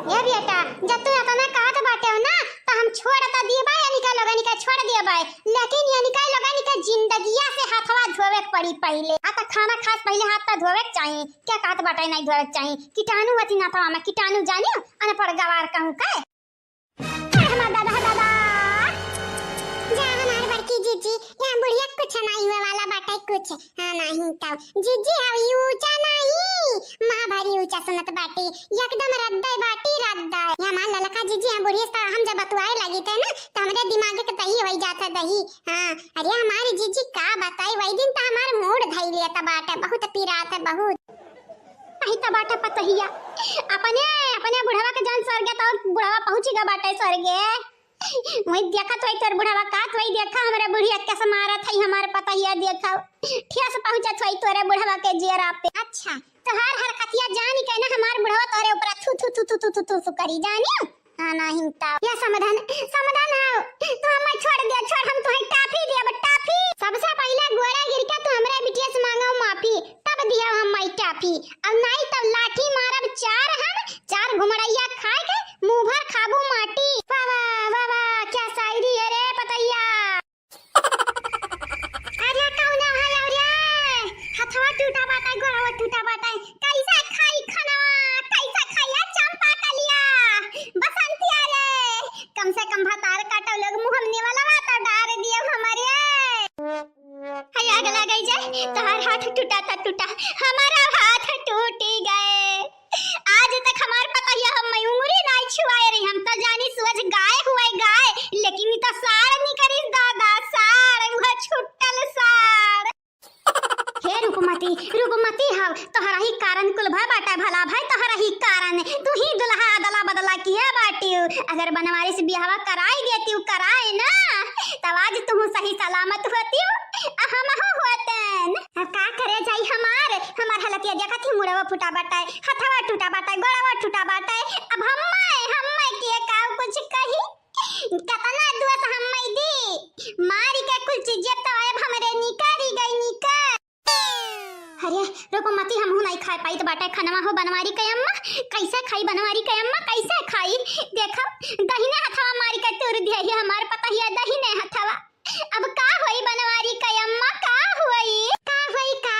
ए बेटा, जब तू इतना कहत बाटे हो ना, तो हम छोड़ तो दिए भाई, इनका लोगन के छोड़ दिए भाई, लेकिन इनका लोगन के जिंदगिया से हाथवा धोवे के पड़ी पहिले। आ तो खाना खास पहिले हाथ तो धोवे के चाही। क्या कहत बाटे नहीं धोवे के चाही? कीटाणु होती ना था, कीटाणु जानी, अनपढ़ गवार कहूँ का। अरे हमार दादा, दादा। जा हमार बड़की जीजी, यहाँ बुढ़िया कुछ नहीं हुए वाला बाटे कुछ। हाँ, नहीं तो। जीजी, हव ई ऊंचा नहीं, माँ भारी ऊंचा सुनत बाटी। एकदम रद्दे बाटी, रद्दे। यहाँ हमार ललका जीजी, यहाँ बुढ़िया से हम जब बतुआए लगी थे ना, तो हमरे दिमाग के दही होई जात है, दही। हाँ, अरे हमारी जीजी का बताई, वही दिन तो हमार मूड धई लिया था बाटे, बहुत पिरात है, बहुत। अही त बाटे पतोहिया। अपने, अपने बुढ़वा के जान स्वर्गे तो बुढ़वा पहुँची गा बाटे स्वर्गे। वही देखत वही तोर बुढ़वा का, तो वही देखा हमरे बुढ़िया कैसे मारत है हमार पतोहिया, देखा ठेस पहुँचत वही तोरे बुढ़वा के जेरा पे। अच्छा, तोहार हरकतिया जानी के ना हमार बुढ़वा तोरे ऊपर थू, थू, थू करी जानी। हाँ, नाही त। या समाधान, समाधान हाव। तू हमें छोड़ दिया, छोड़, हम तुहे टाफी दिया, अब टाफी। सबसे पहिले गोड़ा गिर के तू हमरे बिटिया से मांगो माफी, तब दिया हम माई टाफी। अब नाही तब लाठी मारब चार हम, चार घुमड़ैया खाए के मुंह भर खाबू माटी। वाह, वाह, वाह, वाह, क्या शायरी है रे पतैया। अरे कौना हलौ रे? हथवा टूटा बाटै, गोड़वा टूटा बाटै। कैसे खाई खनवा? कैसे खाई? आ चंपा कलिया, बसंतिया रे। कम से कम भतार काटौ लोग मुँह में निवलवा तो डार दियो हमरे। है आग लगाई जाए, तोहार हाथ टूटा था टूटा, हमारा हाथ टूटी गए। आज तक हमार पतोहिया हम उंगली नाई छुआए रही, हम तो जानी सुअज गाय हुए गाय, लेकिन ई तो साड़ निकरी दादा, साड़, उह छुट्टल साड़। हे रूपमती, रूपमती हव, तोहरा ही कारण कुल भय बाटे भला भाई, तोहरा ही कारण। तू ही दुल्हा अदला बदला किहे बाटिउ। अगर बनवारी से बियाहवा कराई देतिउ, कराए ना, तब आज तू सही सलामत होतिउ, आ हमहू होतन। अब का करे जाई हमार, हमार हालतिया देखत ही मुड़वा फूटा बाटे, हथवा टूटा बाटे, गोड़वा टूटा बाटे। अब हम्मे, हम्मे के काउ कुछ कही? कतना दोष हम्मे दी? मारी के कुल चीजें तो अब हमरे निकारी गई निकर। अरे, रूपमती हमहू नहीं खाए पाई तो बाटे खनवा हो बनवारी के अम्मा। कैसे खाई बनवारी के अम्मा, कैसे खाई? देखो, दहिने हथवा मारी के तूर दिया ही हमार पतोहिया, दहिने हथवा। अब का होई बनवारी का अम्मा, का होई? का होई का?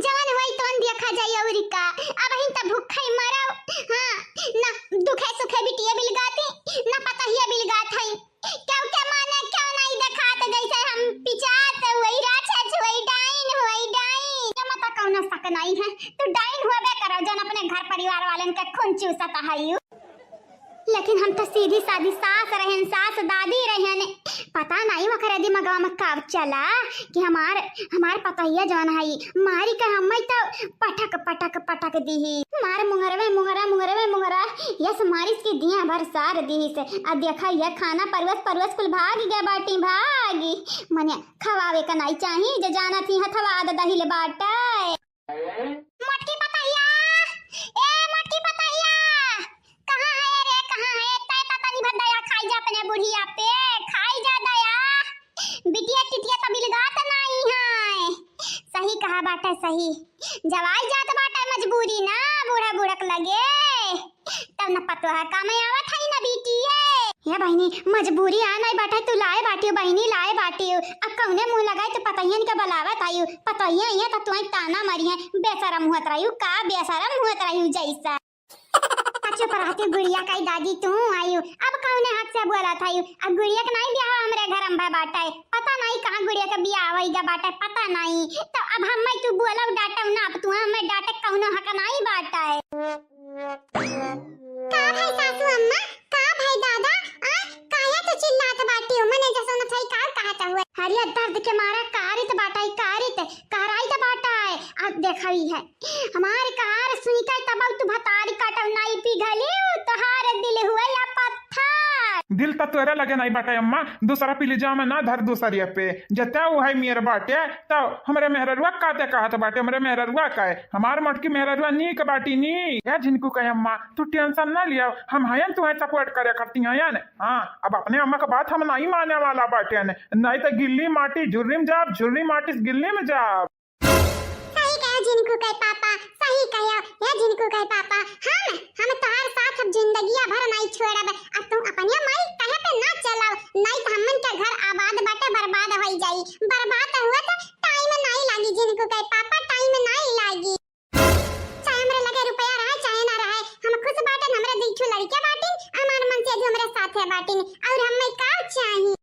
जवन होई तवन देखा जाई अउरी का। अबहिन त भूखे मरब। हाँ, ना दुखे सुखे बिटिया बिलगाती, ना पतोहिया बिलगात हई। क्यों के माने क्यों नहीं देखात, जैसे हम पिचात होई, राक्षस होई, डाइन होई, डाइन। ये मत कौनो शक नहीं है, तू डाइन होबे करो, जौन अपने घर परिवार वालन के खून चूसत हई। लेकिन हम तो सीधी सादी सास रहन, सास दादी रहन, पता नाहीं ओकरे दिमगवा में का चला कि हमार, हमार पतोहिया जौन हई, मारी के हम्मै त पटक, पटक, पटक दिही। मार मुंगरवे मुंगरा, मुंगरवे मुंगरा, यस मारिस के दिया भर सार दिहिस। आ देखा, ये खाना परोस, परोस कुल भाग गए बाटी, भागी। मने खवावे का नाहीं चाही, जे जानत ही हथवा द दहिल बाटे। मोटकी पतोहिया, ए मोटकी पतोहिया, कहाँ है रे, कहाँ है? तै त तनी भर दया खाई जा अपने बुढ़िया पे, खाई जा दया। बिटिया टिटिया त बिलगात नाहीं है। सही कहा बाटे, सही। जवाई जात बाटे मजबूरी ना, बूढ़ा बूढ़क लगे। तब न पतोह काम आवत है न बिटिया। हे बहिनी, मजबूरी आ नाहीं बाटे, तू लाए बाटियो बहिनी, लाए बाटियो। अब कौने मुँह लगाई तू पतोहियन के बुलावत आयु। पतोहिया इहे त तुहैं ताना मरिहैं, बेसरम हुअत रहियो, का बेसरम हुअत रहियो जैसा। आ चुप रहती गुड़िया कई दादी, तू आयु, अब कौने हक से बोलत हयु? अब गुड़िया के नाहीं बियाह हमरे घर में भय बाटे, पता नाहीं कहाँ गुड़िया के बियाह होई गा बाटे, पता नाहीं। तो अब हम्मै तू बोलब डांटब ना, अब तू हम्मै डांटे कौनो हक नाहीं बाटे। का भाई सासू अम्मा, का भाई दादा, आ काहे तू चिल्लात बाटी हो? मने जैसे न थई का कहत हुए? अरे दर्द के मारे कारित बाटे, कारित, कहराइत बाटे। आ देखई है, हमार कार सुनिके तब तू भतारी काटब नाई पिघली, तोहार दिल हुए या पत्थर। दिल त तोरे लगे नाई बाटे अम्मा, दूसरा पिलिजा में ना धर दूसरिया पे। जते उ है मेर बाटे, त हमरे मेहररुआ का ते कहत बाटे, हमरे मेहररुआ का है? हमार मोटकी मेहररुआ नीक बाटी नी। या झिनकू कहे अम्मा, तू tension ना लिया, हम हयन तुम्हें support करे खाती हयन। हाँ, अब अपने अम्मा का बात हम नाई माने वाला बाटे, नाई त गिल्ली माटी झुर्री में जाब, झुर्री माटी से गिल्ली में जाब। सही कहे झिनकू के पापा, सही कहे, हे झिनकू के पापा, हम, हम तोहार साथ अब जिंदगिया भर नाई छोड़ब। अब तू अपनिया माई कहे पे ना चलाओ, नाई त हमन के घर आबाद बाटे बर्बाद होई जाई। बर्बाद हुआ त time नाई लागी झिनकू के पापा, time नाई लागी। चाहे हमरे लगे रुपया रहे, चाहे ना रहे, हम खुश बाटन, हमरे दुई ठो लड़के बाटिन, अमान मन से अभी हमरे साथे बाटिन, और हमें का चाही?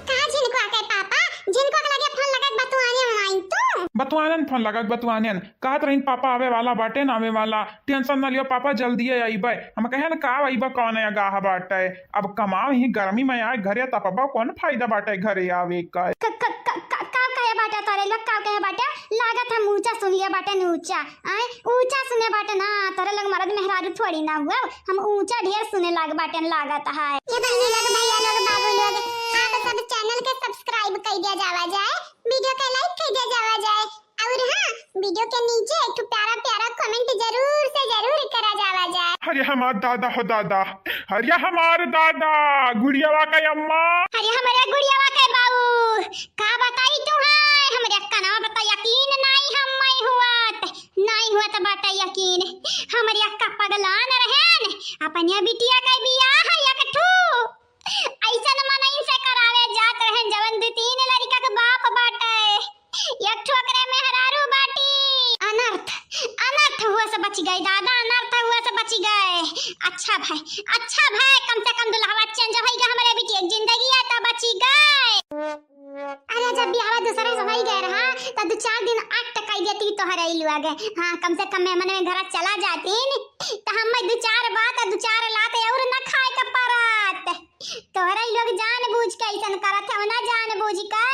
का झिनकुआ के पापा, झिनकुआ के लगे फोन लगा के बतुआने online तू? बतुआनन फोन लगा के बतुआनन। कहत रहीन पापा आवे वाला बाटे ना आवे वाला। Tension ना लियो पापा, जल्दिए अइबे। हम कहे न का अइबे कौन अगाह बाटे। अब कमाओ ही गर्मी में आए घरे तपबा कौन फायदा बाटे घरे आवे का। क-, क-, क-, क-, का कहे बाटे तोरे लोग, का कहे बाटे? लागत हम ऊंचा सुन लिया बाटे न ऊंचा। आए, ऊंचा सुने बाटे ना, तोरे लोग मरद मेहरारू थोड़ी ना हुआ, हम ऊंचा ढेर सुने लाग बाटे लागत है। ये बहनी लोग, भैया लोग, बाबू लोग, आप सब channel के subscribe कर दिया जावा जाए, video के like कर दिया जावा जाए, और हाँ, video के नीचे एक ठो प्यारा प्यारा comment जरूर से जरूर करा जावा जाए। अरे हमार दादा हो दादा, अरे हमार दादा, गुड़ियावा का अम्मा। अरे हमरे गुड़ियावा के बाऊ, का बताई तू है, हमरे कनवा बता यकीन नाई हम मैं हुआ। नाई हुआ त बाटे यकीन, हमरी अक्का पगलान रहेन, अपने बिटिया के बियाह एक ठो ऐसन मनई से करावे जात रहेन, जवन दू तीन लड़का के बाप बाटे, एक ठो ओकरे मेहरारू बाटी। अनर्थ, अनर्थ हुआ से बच गए दादा, अनर्थ हुआ से बच गए। अच्छा भाई, अच्छा भाई, कम से कम दुल्हवा change होई गए, हमरे बिटिया के जिंदगी आ त बच गए। अरे, जब बियाहवा दूसरे से होई गए रहा, त दू चार दिन अट कई देती तोहरे ई लोग। हाँ, कम से कम मेहमान में घर चला जातीन, त हम दू चार बात, दू चार लात और न खाए के पड़त। तोहरे ई लोग जान बूझ के ऐसन करत है ना, जान बूझ के,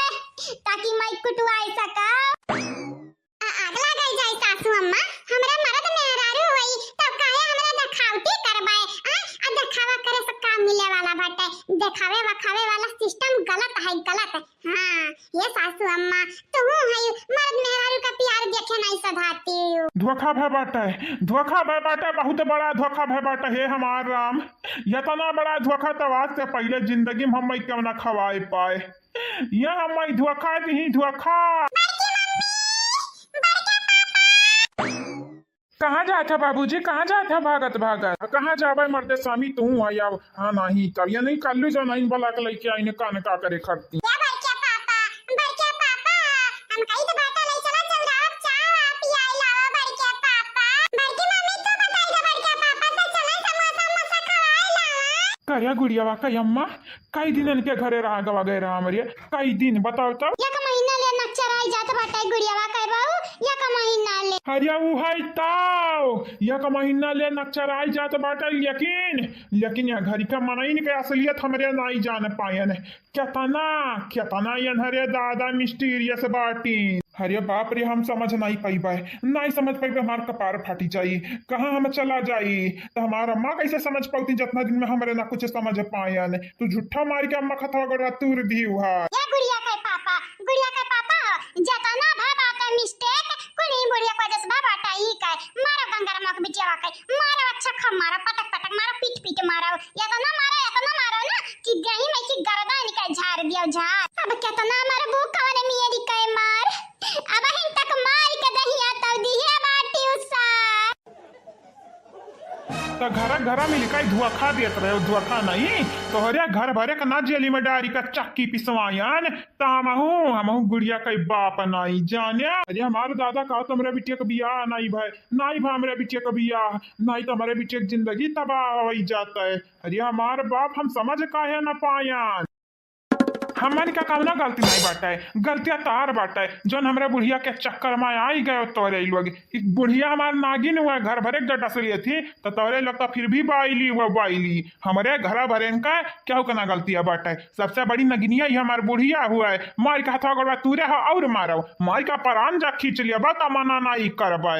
ताकि मैं कुटवाए सका। आ, आग लगाई जाए सासू अम्मा, हमरे मरद मेहरारू होई, तब काहे हमरा देखावटी करबाए? आ, आ देखावा करे से का मिले वाला बाटे? देखावे वखावे वाला system गलत है, गलत। हाँ, ये सासू अम्मा, तुहू है मरद मेहरारू का प्यार देखे नहीं सधाती। धोखा भय बाटे, धोखा भय बाटे, बहुत बड़ा धोखा भय बाटे, हे हमार राम। इतना बड़ा धोखा तो आज से पहले जिंदगी में हम क्यों ना खवाए पाए। ये हम धोखा दिही, धोखा। बड़की मम्मी, बड़का पापा। कहाँ जात है बाबूजी, कहाँ जात है भागत भागत? कहाँ जाबे मर्दे स्वामी, तू आई आव। हाँ नहीं, तब ये नहीं कल्लू जो नहीं बोला के लेके आईने कान का करे खरती। या बड़का पापा, बड़का पापा, हम कही तो बाटा ले चला चौराहा चाय वाय पियाई लावा बड़का पापा। बड़की मम्मी तू बताई दे बड़का पापा से चला समोसा समोसा खवाई लावा। करिया गुड़ियावा का अम्मा, कई दिन इनके घरे रहा गवा गए रहा हमरे, कई दिन बताओ तो। एक महीना ले नक्चर आई जात बाटे गुड़ियावा का बाऊ, एक महीना ले। अरे ऊ है ताव, एक महीना ले नक्चराई जात बाटे, लेकिन, लेकिन यह घरी का मनइन के असलियत हमरे नाई जान पायन। केतना, केतना यन्हरे दादा mysterious बाटी। अरे बाप रे, हम समझ नाई पइबे, नाई समझ पइबे, हमार कपार फाटी जाई, कहाँ हम चला जाई, त हमार अम्मा कैसे समझ पउती, जतना दिन में हमरे ना कुछ समझ पायन। तू झूठा मार के अम्मा खतवा गड़वा तूर दी हुआ। ए गुड़िया के पापा, गुड़िया के पापा, जतना भा बाटे mistake, कुल ई बुढ़िया के वजह से भा बाटे, ई के, मारो गंगाराम के बिटिया के, मारो अच्छा खूब मारो, पटक पटक मारो, पीट पीट मारो, एतना मारो, एतना मारो ना कि देही में की गर्दन के झाड़ दियो झाड़। अब केतना मरबू कवन मियरी के मार, अबहिन तक मार के दहिया तब दिहे बाटी उसार। त घरा घरा में लिखाई धुआखा देत रहे, धुआखा नहीं, तोहरे घर भरे के ना जेली में डारी का चक्की पिसवायन, त हमहू, हमहू गुड़िया के बाप नाई जाने। अरे हमार दादा का तो हमरे बिटिया के बियाह नाई भय, नाई भा हमरे बिटिया के बियाह, नाई तो हमरे बिटिया के जिंदगी तबाह होई जात है। अरे हमार बाप, हम समझ काहे न पायन। हमन का कौनो गलती नहीं बाटे, गलतिया तार बाटे, जौन हमरे बुढ़िया के चक्कर में आई गयो तोरे लोग। ई बुढ़िया हमार नागिन हुआ, घर भरे के डसलिए थी, तो तोरे लोग तो फिर भी बाइली हुआ, बाइली। हमरे घर भरे का केहू के ना गलतिया बाटे, सबसे बड़ी नगिनिया ही हमार बुढ़िया हुआ है। मार के हथवा गोड़वा तूरे हो और मारो, मार के परान जा खींच लिया, बा तमन्ना ना ई करबे।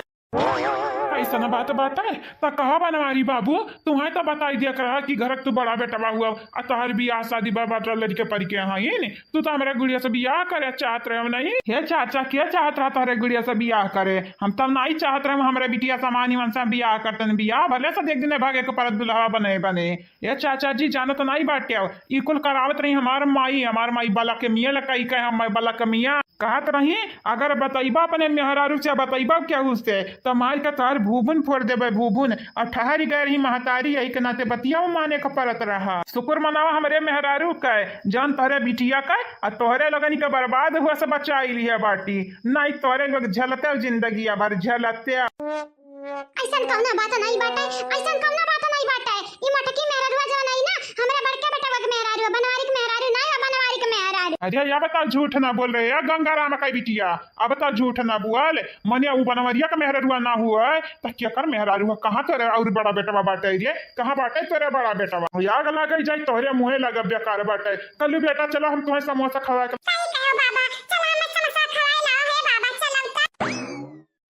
ऐसन बात बाटे, त कहा बनवारी बाबू, तुहें त बताई दिया करा कि घरक तू बड़ा बेटवा हुआ, आ तोहर बियाह शादी बा, बाटा लड़के परिके हईन, तू त हमरे गुड़िया से बियाह करे चाहत रहे नहीं। हे चाचा, के चाहत रहा तोहरे गुड़िया से बियाह करे? हम तब नहीं चाहत रहे हमरे बिटिया समान ही मनसा बियाह करतन। बियाह भले से देख दिन भागे के परत दुल्हवा बने बने। ए चाचा जी, जानत नाई बाट्याव, ई कुल करावत रही हमार माई, हमार माई बलकमिया लकाई कहे, हम बलकमिया कहत रही, अगर बतइबा अपने मेहरारू से, बतइबा केहू से, त मार के तार भूबुन फोड़ देबे, भूबुन। अब ठहर गए रही महतारी, यही के नाते बतिया माने के परत रहा। शुक्र मनावा हमरे मेहरारू के, जौन तोहरे बिटिया के, आ तोहरे लोगन के बर्बाद हुआ से बचाई लिहे बाटी, नाई तोहरे लोग झलते जिंदगी भर झलते। अइसन कौनो बात नाई बाटे, अइसन कौनो बात नाई बाटे। ई मोटकी मेहरारुआ जौन आई ना, हमरा बड़के बेटवा के मेहरारू, बनवारी के मेहरारू नाई, बनवारी के मेहरारू। अरे, अब त झूठ ना बोल रहे है गंगाराम का बिटिया, अब त झूठ ना बोल। मने उ बनवरिया के मेहरारुआ ना हुआ, त केकर मेहरारू है? कहाँ तोरे और बड़ा बेटवा बाटे रे? कहाँ बाटे तोरे बड़ा बेटवा? आग लगे जाए तोहरे मुँहे लगे बेकार बाटे। कल्लू बेटा, चलो हम तुम्हें समोसा खवा के। सही कहो बाबा, चलो हमें समोसा खवाए लाओ हे बाबा, चलो त।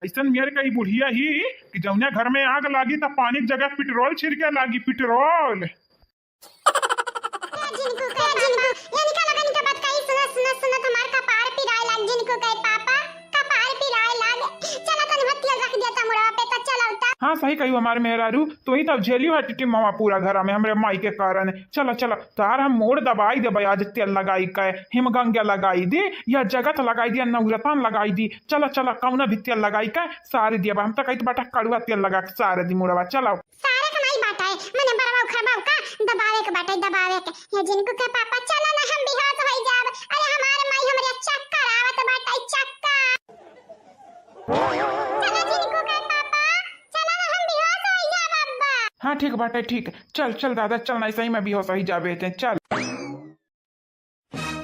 अइसन मेर कई बुढ़िया ही कि जौने घर में आग लागी त पानी के जगह पेट्रोल छिड़के लागी, पेट्रोल। ए जिनको कहे जिनको, इनका लगन के बात कही सुनत, सुनत, सुनत हमार कपार पिराए लाग। जिनको कहे पापा, कपार पिराए लाग। चला तनी तेल रख दिया त मुड़वा पे, त चला उता। हाँ, सही कही हमार मेहरारू, तू ही तब झेली है टिटिम्मा पूरा घरा में हमरे माई के कारण। चला, चला, तार हम मोड़ दबाई देबे आज तेल लगाई के, हिमगंगा लगाई दी, या जगत लगाई दी, या नवरतन लगाई दी। चला, चला, कौनो भी तेल लगाई के सार दिया बा। हम त कहित बाटा कड़ुआ तेल लगा के सार दी मुड़वा। चला। सारे के नाई बाटे, मने बरवा उखरबा का दबावे के बाटे, दबावे के। ये जिनको के पापा, चला ना हम बेहोश होई जाब। अरे हमारे माई, हमरे चक्कर आवत बाटे, चक्कर। चला जिनको के पापा, चला ना हम बेहोश होई जाब अब्बा। हाँ, ठीक बाटे, ठीक। चल, चल दादा, चल, नहीं सही में बेहोश होई जाबे ते, चल।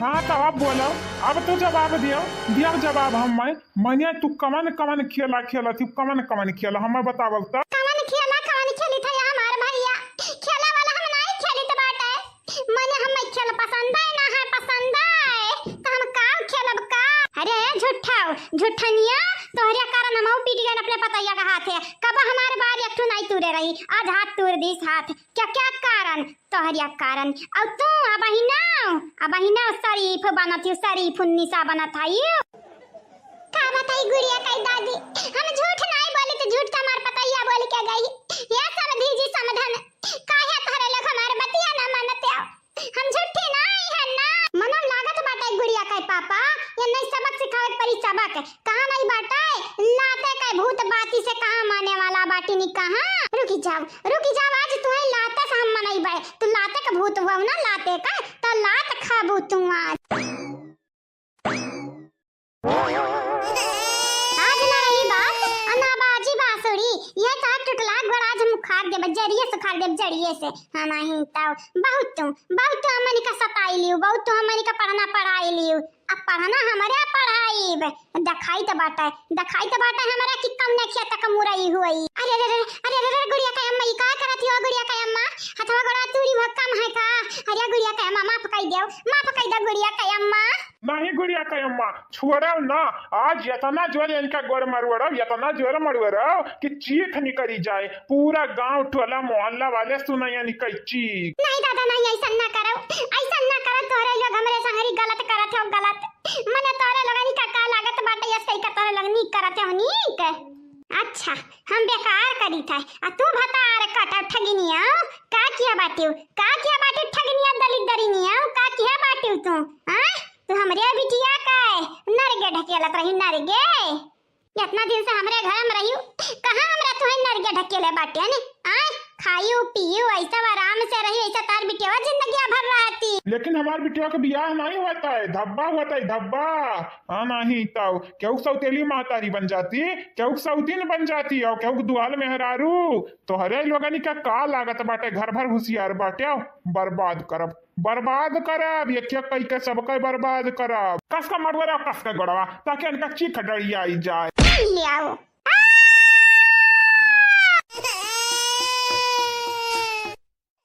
हाँ, तो अब बोलो, अब तू जवाब दियो, दियो जवाब हम मैं। मने तू कवन कवन खेला खेलत ही, कवन कवन खेला हमें बतावल त। कवन खेला, कवन खेली था हमार भैया? खेला वाला हम नहीं खेलित बाटे। मने हमें खेल पसंद है ना है पसंद है, तो हम का खेलब का? अरे ए झूठाओ, झूठनिया, तोहरे कारण हम पीट गए अपने पतैया का हाथे। कब हमार बार एक ठो नहीं तूरे रही, आज हाथ तूर दीस हाथ। क्या, क्या कारण? तोहरिया कारण। अउ तू अबहिना, अबहिना शरीफ बनत हियो, शरीफ उन्नीसा बनत हियो। का बताई गुड़िया कई दादी, हम झूठ नाई बोली त झूठ त हमार पतैया बोल के गई। ये समधी जी समधन, काहे तोहरे लोग हमार बतिया ना मानत हो? हम झूठी नाई है ना। मनो लागत बाटे गुड़िया कई पापा, ये नहीं सबक सिखावे के परी सबक। कहाँ नहीं बाटे, लाते के भूत बाती से कहाँ माने वाला बाटी नी कहाँ। रुकी जाओ, रुकी जाओ, आज तुम्हें लाते से हम मनइबे। तू लाते के भूत हुआ ना, लाते का, तो लात खाबू तू आज। आज ना रही बात, आ ना बाजी बांसुरी, ये तो टुटला गोड़ आज हम उखाड़ देबे, जरिए से उखाड़ देबे, जरिए से। हाँ, नहीं तो बहुत तू, बहुत तू हमनी का सताई लियो, बहुत तू हमनी का पढ़ना पढ़ाई लियो। पढ़ना हमरे पढ़ाईब। देखाइत बाटे, देखाइत बाटे हमरा कि कौने खेत क मुरई हुई। अरे, अरे, अरे, अरे, अरे, अरे, गुड़िया के अम्मा, ई का करत हो, गुड़िया के अम्मा? हथवा गोड़वा तूरी भक्कम है का? अरे, गुड़िया के अम्मा, माफ कई देव, माफ कई देव, गुड़िया के अम्मा। नहीं गुड़िया के अम्मा, छोड़ब ना। आज इतना जोर इनका गोड़ मरवड़ब, इतना जोर मरवड़ब कि चीख निकरी जाए, पूरा गांव, टोला, मोहल्ला वाले सुनैया निकल चीख। नहीं दादा, नहीं, ऐसा ना करो, ऐसा ना करो, तोहरे लोग हमरे संगरी गलत करत हो, गलत। मने तोरे लोगनी का, का लागत बाटे, ऐसे का तोरे लोग नीक करत हो, नीक? अच्छा, हम बेकार करी था, आ तू भतार कटा ठगिनिया, का किया बाटियो, का किया बाटियो ठगिनिया, दलित दरिनिया, का किया बाटियो तू, हाँ? तू हमरे बिटिया का नरगे ढकेलत रही, नरगे। इतना दिन से हमरे घर में रही, कहाँ हमरा तुहे नरगे ढकेले बाटे ने? आय, खायू, पीयू, ऐसा आराम से रही, ऐसा तार बिटिया जिंदगी भर रहती। लेकिन हमार बिटिया के बियाह नहीं होता है, धब्बा होता है, धब्बा। हाँ, नहीं तो केहू सौतेली महतारी बन जाती, केहू सौतीन बन जाती, और केहू दुआल मेहरारू। तोहरे लोगनी का, का लागत बाटे, घर भर होशियार बाटे, बर्बाद करब। बर्बाद करब, एक एक कई के सबके बर्बाद करब। कस का मरवरा, कस का गोड़वा, ताकि इनका चीख डरियाई जाए। ले आओ।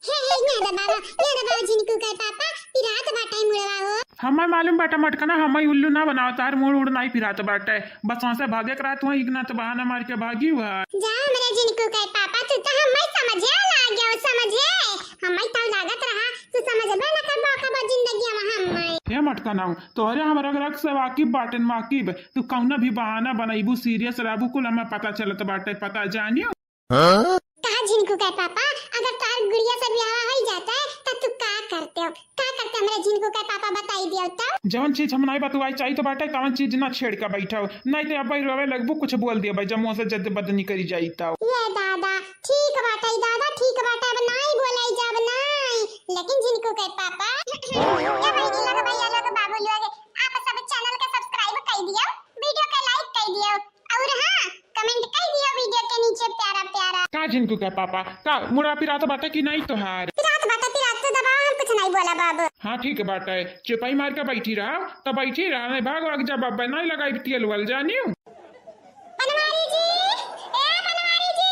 हे, हे, ना दबावा, ना दबावा झिनकू के पापा, पिरात बाटे मुड़वा हो। हमें मालूम बाटे मटकना, हमें उल्लू ना बनाओ, तार मूड़ उड़ नहीं पिरात बाटे। बस वहाँ से भागे के रहा, तू इतना तो बहाना मार के भागी हुआ। जा मेरे झिनकू के पापा, तू तो हमें समझे लाग गया, समझे। हमें तो लागत रहा, तू समझबे ना करबो, कबो जिंदगी में हमें। हे मटकना, तोहरे हम रग रग से वाकिफ बाटेन, वाकिफ। तू कौनो भी बहाना बनैबू, serious रहबू, कुल हमें पता चलत बाटे, पता जानियो। हाँ? कहा झिनकू के पापा, अगर तार गुड़िया से ब्याह हो जाता है, तो तू का करते हो? का करते हमरे झिनकू के पापा, बताई दियो तो? जवन चीज हम नहीं बतवाई चाहिए तो बाटे, तवन चीज ना छेड़ के बैठो, नहीं तो अब रोवे लगबू, कुछ बोल दिया भाई, जब मुँह से जद बदनी करी जाई तो। ये दादा, ठीक बाटे दादा, ठीक बाटे, अब नाई बोलाई जाब नाई। लेकिन झिनकू के पापा, ये बहिनी लोग, भैया लोग, बाबू लोग, आप सब channel के subscribe कर दियो, video के like कर दियो, और हाँ, comment कर दियो video के नीचे प्यारा प्यारा। का झिनकू के पापा, का मुड़ा पिरात बाटे कि नहीं तोहार? पिरात बाटे, पिरात, तू दबाओ, हम कुछ नहीं बोला बाबू। हाँ ठीक बाटे, चुपाई मार के बैठी रहा, तो बैठी रहा, नहीं भाग भाग जा, बाबा नहीं लगाई तेल वल जानियो। बनवारी जी, ए बनवारी जी,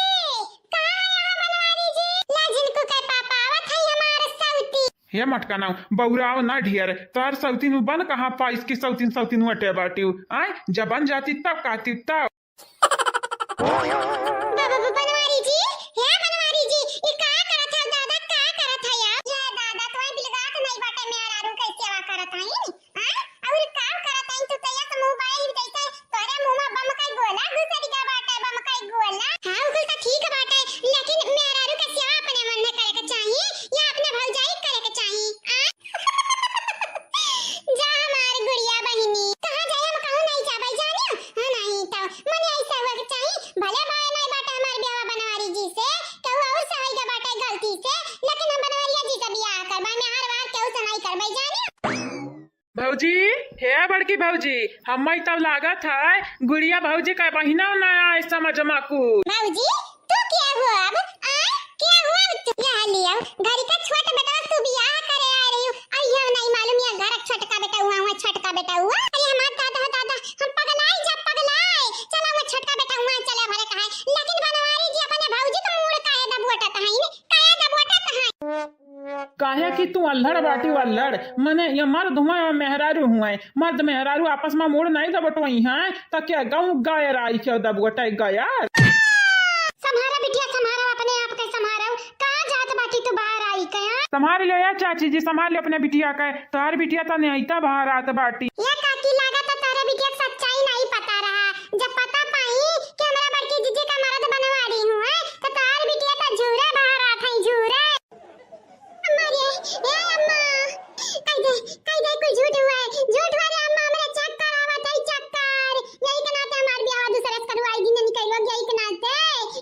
कहाँ आया हो बनवारी जी? ला झिनकू के पापा आवत है हमार सौती। हे मटकना, बौराव ना ढेर, तार सौतीन बन कहाँ पाइस की सौतीन सौतीन वटे बाटियो, आय, जब बन जाती तब कहती तब। बाबा बनवारी जी, हे बनवारी जी, ई का करत है दादा, का करत है यार? जय दादा, तोय बिलगात नहीं बाटे, मेहरारू के सेवा करत है। हाँ? और का करत हईं तू? तैया से मुंह बाइल जैसे तोरे मुंह में बम कई गोला घुसर गया बाटे, बम कई गोला। हाँ, उ कुल तो ठीक बाटे, लेकिन मेहरारू के सेवा अपने मन में करे के चाही या अपने भौजाई के करे के चाही? आ? जा हमार गुड़िया बहिनी, कहाँ जाए हम कहूँ नहीं जाबै जानियो? हाँ, नहीं तो मन ऐसा हुआ के चाही, भले भाई नहीं बाटे हमार ब्याह बनवारी जी से, केहू और से होई गया बाटे गलती से, लेकिन हम बनवारिया जी से बियाह करबा, मेहर वार केहू से नहीं करबै जानियो। भौजी, हे बड़की भौजी, हम्मै तब लागत है गुड़िया भौजी का बहिना ना आए समझ मा कुछ। भौजी, तू क्या हुआ अब? आ? क्या हुआ अब तू? यह लियो, घर का छोट बेटा तू बियाह करे आ रही हो। अरे यह नहीं मालूम यह घर का छोटका बेटा हुआ, हुआ छोटका बेटा हुआ। अरे हमार दादा हो दादा, हम पगलाई जब पगलाई। चला हुआ छोटका बेटा हुआ चले भरे कहा है। लेकिन बनवारी जी अपने भौजी का मूड़ काहे दबोटत है, काहे दबोटत है? काहे कि तू अल्हड़ बाटी अल्हड़, मने ये मर्द हुए और मेहरारू हुए, मर्द मेहरारू आपस में मूड़ नहीं दबटोई हैं, तो क्या गाँव गाय राई क्यों दबोटे गया? संभारा बिटिया संभारा, अपने आप के संभारा। कहाँ जात बाटी तू बाहर आई के, हाँ? संभाल लियो या चाची जी, संभाल लियो अपने बिटिया के, तोहार बिटिया तो नहीं आई तो बाहर आत बाटी। ये काकी लागत है तोहरे बिटिया के सच्चाई नहीं पता रहा, जब पता पाई कि हमरा बड़की जीजी का मर्द बनवारी हुए, तो तोहार बिटिया तो झूरे बाहर आत है, झूरे। अम्मा रे, ए अम्मा, कह दे, कह दे कुछ झूठ हुआ है, झूठ हुआ रे अम्मा, हमरा चक्कर आवत है, चक्कर। यही के नाते हमार ब्याह दूसरे से करवाई दिन निकलवा, यही के नाते।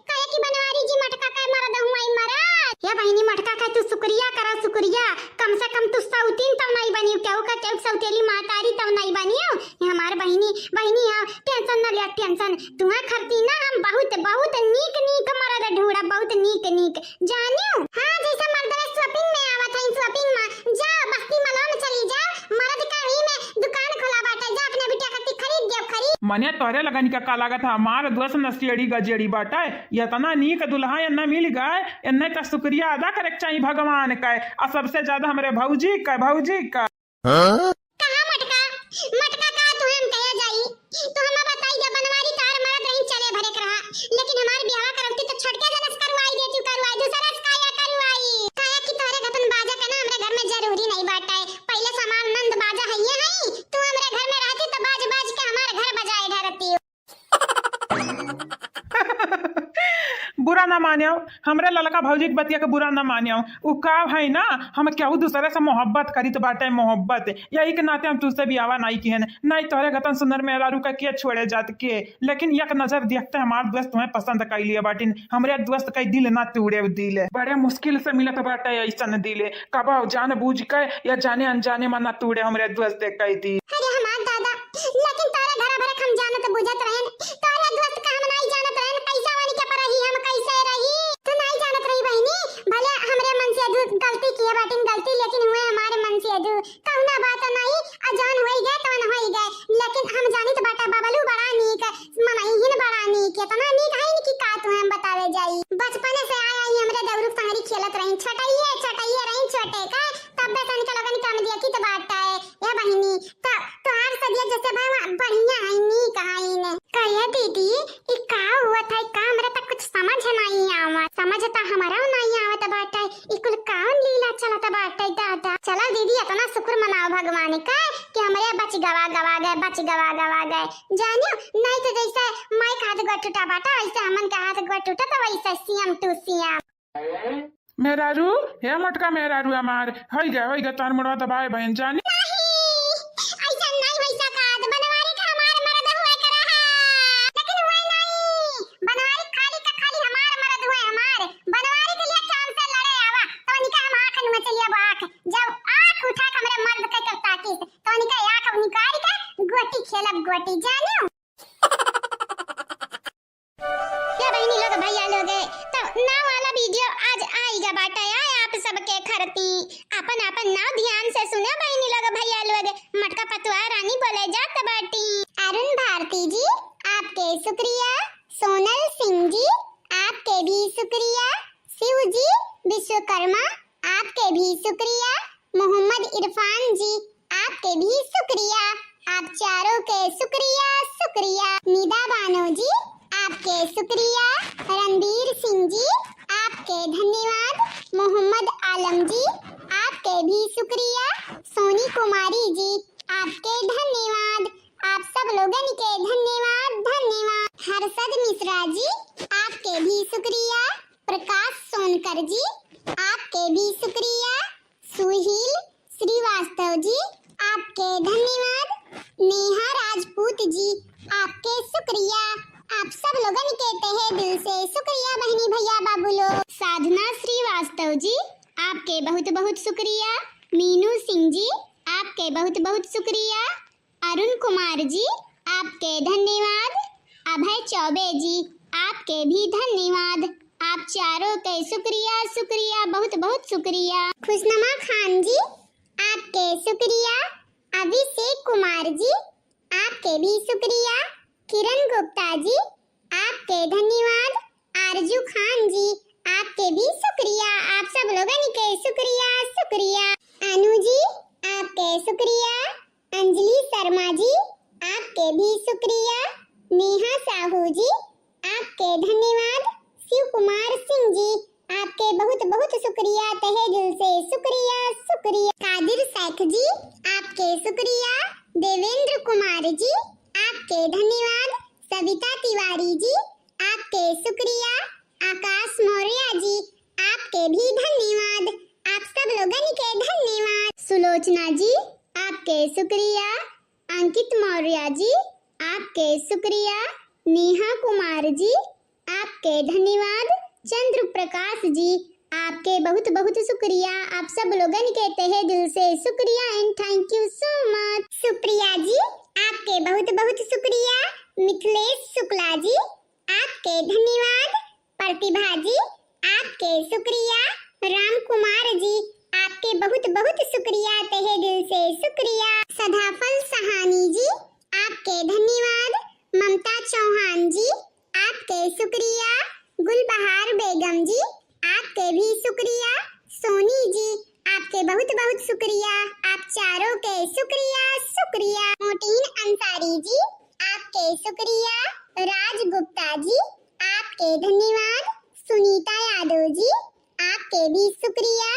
कहे कि बनवारी जी मटका का मरद हुआ है, मरद। हे बहिनी, मटका का तू शुक्रिया करा, शुक्रिया। कम से कम तू सौतीन तब नहीं बनियो, केहू का केहू सौतेली महतारी तब नहीं बनियो। ये हमार बहिनी, बहिनी है, tension न लिया, tension। तुम्हें खरती ना हम बहुत, बहुत नीक, नीक मरद ढूंढब, बहुत नीक, नीक। जानियो? हाँ, जैसे मर्दवे shopping में आवत है, shopping में। जाओ, बस्ती मलवा में चली जाओ, मर्द का ही में दुकान खोलावा। मने तोहरे लगन का का लागत है, हमार दोस्त नशेड़ी गजेड़ी बाटे, एतना नीक दुल्हा एन्ने मिल गए, एन्ने का शुक्रिया अदा करे के चाही भगवान का, आ सबसे ज्यादा हमरे भौजी का, भौजी का। हाँ? कहाँ मटका? मटका का तुहे हम कहे जाई? तू हमें बताई दे, बनवारी तार मरद रही चले भरे के रहा, लेकिन हमार बियाह करौती तो छोटके जनस करवाई देती, करवाई, दूसरा से काया करवाई। काया कि तोहरे घटन बाजा के ना हमरे घर में जरूरी नहीं बाटे। पहले से हमार नंद बाजा है ये है, तू हमरे घर में रहती तो बाज बाज के हमार घर बजाए ढरती। बुरा ना मानियो, हमरे ललका भौजी के बतिया के बुरा ना मानियो। उ का है ना, हम केहू दूसरे से मोहब्बत करित बाटे, मोहब्बत। यही के नाते हम तुझसे बियावा नाई किहन, नाई तोहरे गतन सुंदर मेहरारू का के छोड़े जात के। लेकिन एक नजर देखते हमार दोस्त तुम्हें पसंद कई लिए बाटिन, हमरे दोस्त कई दिल ना तूड़े दिल। बड़े मुश्किल से मिलत बाटे ऐसन दिल, कबो जान बूझ के या जाने अनजाने में ना तूड़े हमरे दोस्त कई दिल। अरे हमार दादा, लेकिन तोरे घर भरे हम जानत बुझत रहन, तोरे दोस्त का हम नाई जानत रहन, कैसा वनी के पर रही हम, कैसे रही? तू नाई जानत रही बहिनी, भले हमरे मन से अजू गलती किए बाटिन गलती, लेकिन हुए हमारे मन से अजू कौना बात नाई, आ जौन होई गए तौन होई गए, लेकिन हम जानित बाटा बबलू बड़ा नीक, मनई हिन बड़ा नीक, एतना नीक है कि का तुहे हम बतावे जाई। बचपने से आए आई हमरे दौरू संगरी खेलत रही, छोटइये, छोटइये रही, छोटे का, तब से इनके लोगन के हम देखित बाटा है, ए बहिनी, त तोहार सदिया जैसे भाई बढ़िया है, नीक है ने। कहे दीदी, ई का हुआ था, ई का हमरा तक कुछ समझ नहीं आवा, समझ त हमरा नहीं आवत बाटे, ई कुल कौन लीला चलत बाटे दादा। चलो दीदी, इतना शुक्र मनाओ भगवान का कि हमरे बच गवा गवा गए, बच गवा गवा गए। जानियो, नहीं तो जैसे माई का हाथ गोड़ टूटा बाटा, वैसे हमन का हाथ गोड़ टूटा, तो वैसे सेम टू सेम। मेहरारू, हे मोटका मेहरारू हमार, होई गए, होई गए, तोहर मुड़वा दबाए बहन जानी। नहीं, ऐसा नहीं होई सकत। बनवारी का हमार मरद हुए के रहा, लेकिन हुए नहीं। बनवारी खाली का खाली हमार मरद हुए, हमार। बनवारी के लिए चांद से लड़े आवा, तो उनका हम आँख नोच लिया, आँख। जब आँख उठा के हमरे मर्द के कर ताकिस, तो उनका आँख निकाल के गोटी खेलब, गोटी, जानियो। हे बहिनी लोग, भैया लोग, तो नाव वाला वीडियो आज आइगा बाटे, आए आप सबके खरती। आपन आपन नाव ध्यान से सुने बहिनी लोग, भैया लोग। मटका पतुआ रानी बोले जात बाटी। अरुण भारती जी, आपके शुक्रिया। सोनल सिंह जी, आपके भी शुक्रिया। शिव जी विश्वकर्मा, आपके भी शुक्रिया। मोहम्मद इरफान जी, आपके भी शुक्रिया। आप चारों के शुक्रिया, शुक्रिया। निदा बानो जी, आपके शुक्रिया। रणबीर सिंह जी, आपके धन्यवाद। मोहम्मद आलम जी, आपके भी शुक्रिया। सोनी कुमारी जी, आपके धन्यवाद। आप सब लोगन के धन्यवाद, धन्यवाद। हर्षद मिश्रा जी, आपके भी शुक्रिया। प्रकाश सोनकर जी, आपके भी शुक्रिया। सुहील श्रीवास्तव जी, आपके धन्यवाद। नेहा राजपूत जी, आपके शुक्रिया। आप सब लोगन के तहे दिल से शुक्रिया बहनी भैया बाबू लोग। साधना श्रीवास्तव जी, आपके बहुत बहुत शुक्रिया। मीनू सिंह जी, आपके बहुत बहुत शुक्रिया। अरुण कुमार जी, आपके धन्यवाद। अभय चौबे जी, आपके भी धन्यवाद। आप चारों के शुक्रिया, शुक्रिया, बहुत बहुत शुक्रिया। खुशनमा खान जी, आपके शुक्रिया। अभिषेक कुमार जी, आपके भी शुक्रिया। किरण गुप्ता जी, आपके धन्यवाद। आरजू खान जी, आपके भी शुक्रिया। आप सब लोगन के शुक्रिया, शुक्रिया। अनु जी, आपके शुक्रिया। अंजलि शर्मा जी, आपके भी शुक्रिया। नेहा साहू जी, आपके धन्यवाद। शिव कुमार सिंह जी, आपके बहुत बहुत शुक्रिया, तहे दिल से शुक्रिया, शुक्रिया। कादिर शेख जी, आपके शुक्रिया। देवेंद्र कुमार जी, आपके धन्यवाद। सविता तिवारी जी, आपके शुक्रिया। आकाश मौर्य जी, आपके भी धन्यवाद। आप सब लोगन के धन्यवाद। सुलोचना जी, आपके शुक्रिया। अंकित मौर्य जी, आपके शुक्रिया। नेहा कुमार जी, आपके धन्यवाद। चंद्र प्रकाश जी, आपके बहुत बहुत शुक्रिया। आप सब लोगन के तहे दिल से शुक्रिया and thank you so much। सुप्रिया जी, आपके बहुत बहुत शुक्रिया। मिथिलेश शुक्ला जी, आपके धन्यवाद। प्रतिभा जी, आपके शुक्रिया। राम कुमार जी, आपके बहुत बहुत शुक्रिया, तहे दिल से शुक्रिया। सदाफल सहानी जी, आपके धन्यवाद। चौहान जी, आपके शुक्रिया। गुलबहार बेगम जी, आपके भी शुक्रिया। सोनी जी, आपके बहुत बहुत शुक्रिया। आप चारों के शुक्रिया, शुक्रिया। मोटीन अंसारी जी, आपके शुक्रिया। राज गुप्ता जी, आपके धन्यवाद। सुनीता यादव जी, आपके भी शुक्रिया।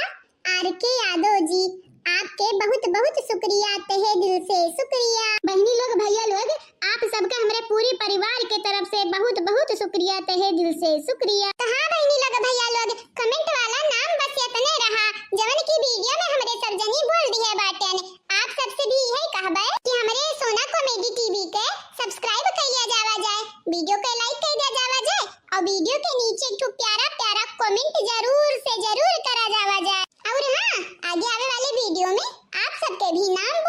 आर के यादव जी, आपके बहुत बहुत शुक्रिया, तहे दिल से शुक्रिया। बहिनी लोग, भैया लोग, आप सबका हमरे पूरी परिवार के तरफ से बहुत बहुत शुक्रिया, तहे दिल से शुक्रिया। तो हाँ बहिनी लोग, भैया लोग, comment वाला नाम बस इतने रहा, जवन की video में हमरे सब जनी बोल दिहे बाटेन। आप सबसे भी यही कहबे कि हमरे सोना comedy TV के subscribe कर लिया जावा जाए, video के like कर दिया जावा जाए और video के नीचे एक ठो प्यारा प्यारा comment जरूर से जरूर करा जावा जाए। और हाँ, आगे आवे वाले video में आप सबके भी नाम